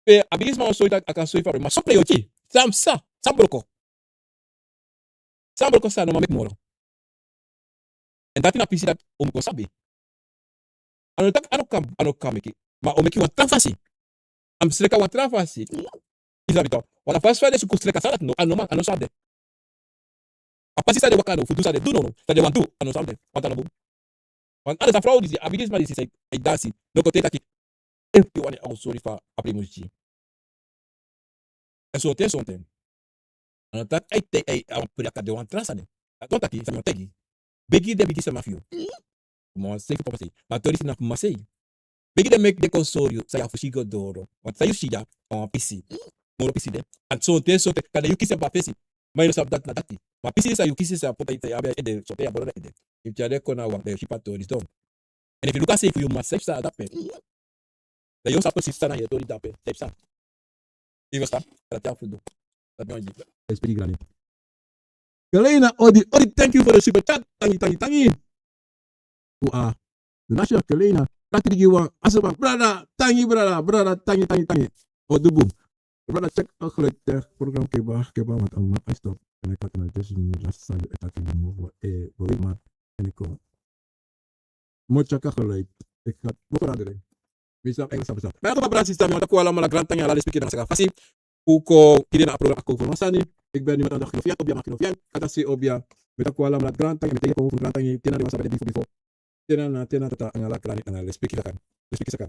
Pe a bigisma o sori taki a kan sori fa a prei, ma so prei o gi. San psa, san broko. San broko san no man meki moro. Èn dati na pisi dati un mus kon sabi. A no taki a no kan, a no kan meki. Ma o meki wan tra fasi. A mus sreka wan tra fasi. Yu sabi tu. Wan tra fasi fa den suku sreka san dati no, a no man, a no sabi de. A pasi san den waka no, fu du san den du no, no. San den wani du, a no sabi de. Wan tra no bun. Want ala den frow disi, a bigisma disi san e dansi. No kon taigi taki. Efu yu wani a o sori fa a prei mus gi. Èn sonten, sonten. A no taki a e, a e, a wan prei a kan de wan tra sani. A no taki, san mi o taigi. Begi den bigisma fu yu. Ma wan sei fu papa sei. Ma tori si na fu mama sei. Begi den meki den kon sori yu san yu abi fu si go doro. Want san yu si ya, a wan pisi. Moro pisi de. Èn sonten, sonten, kande yu kisi en baka fesi. Ma yu no sabi dati na dati. Ma pisi san yu kisi san poti a ede, sonten yu a bolo na ede. Yu tyari en kon na wan, den e si a tori so. Èn efu yu luku a sei fu yu mama sei san a dape. Dan yu o sabi precies san na yu e tori dape, san yu sabi. Yu e sabi, dati a fu du. Dati mi o gi. Respect grani. Keleina, odi, odi, thank you for the super chat. Tangi, tangi, tangi. Ua. Nasha, Keleina. Kati digi wan. Asaba, brada, tangi, brada, brada, tangi, tangi, tangi. Odubu. Brada, check a geluid tech program keba, keba, want I'm not, I stop. En ik had een addition, last time, ik had een move, eh, beweeg maar. En ik kom. Mo tyaka geluid. Ik ga mo veranderen. Mi sabi, Engels sabi sabi. Ma ya kon, brada, sisa, mi wani taki un alamala grantangi, ala respeki nanga saka fasi. Un kon kiri na a program Ako Fu Masani. Ik ben nu met aan de Genovian, Obia, ma Genovian. Kata si Obia. Mi taki wan ala mi dati grantangi, mi teki kon fu grantangi, te na den wan san ben de bifo bifo. Te na, na, te na tata anga ala krani anga respeki saka. Respeki saka.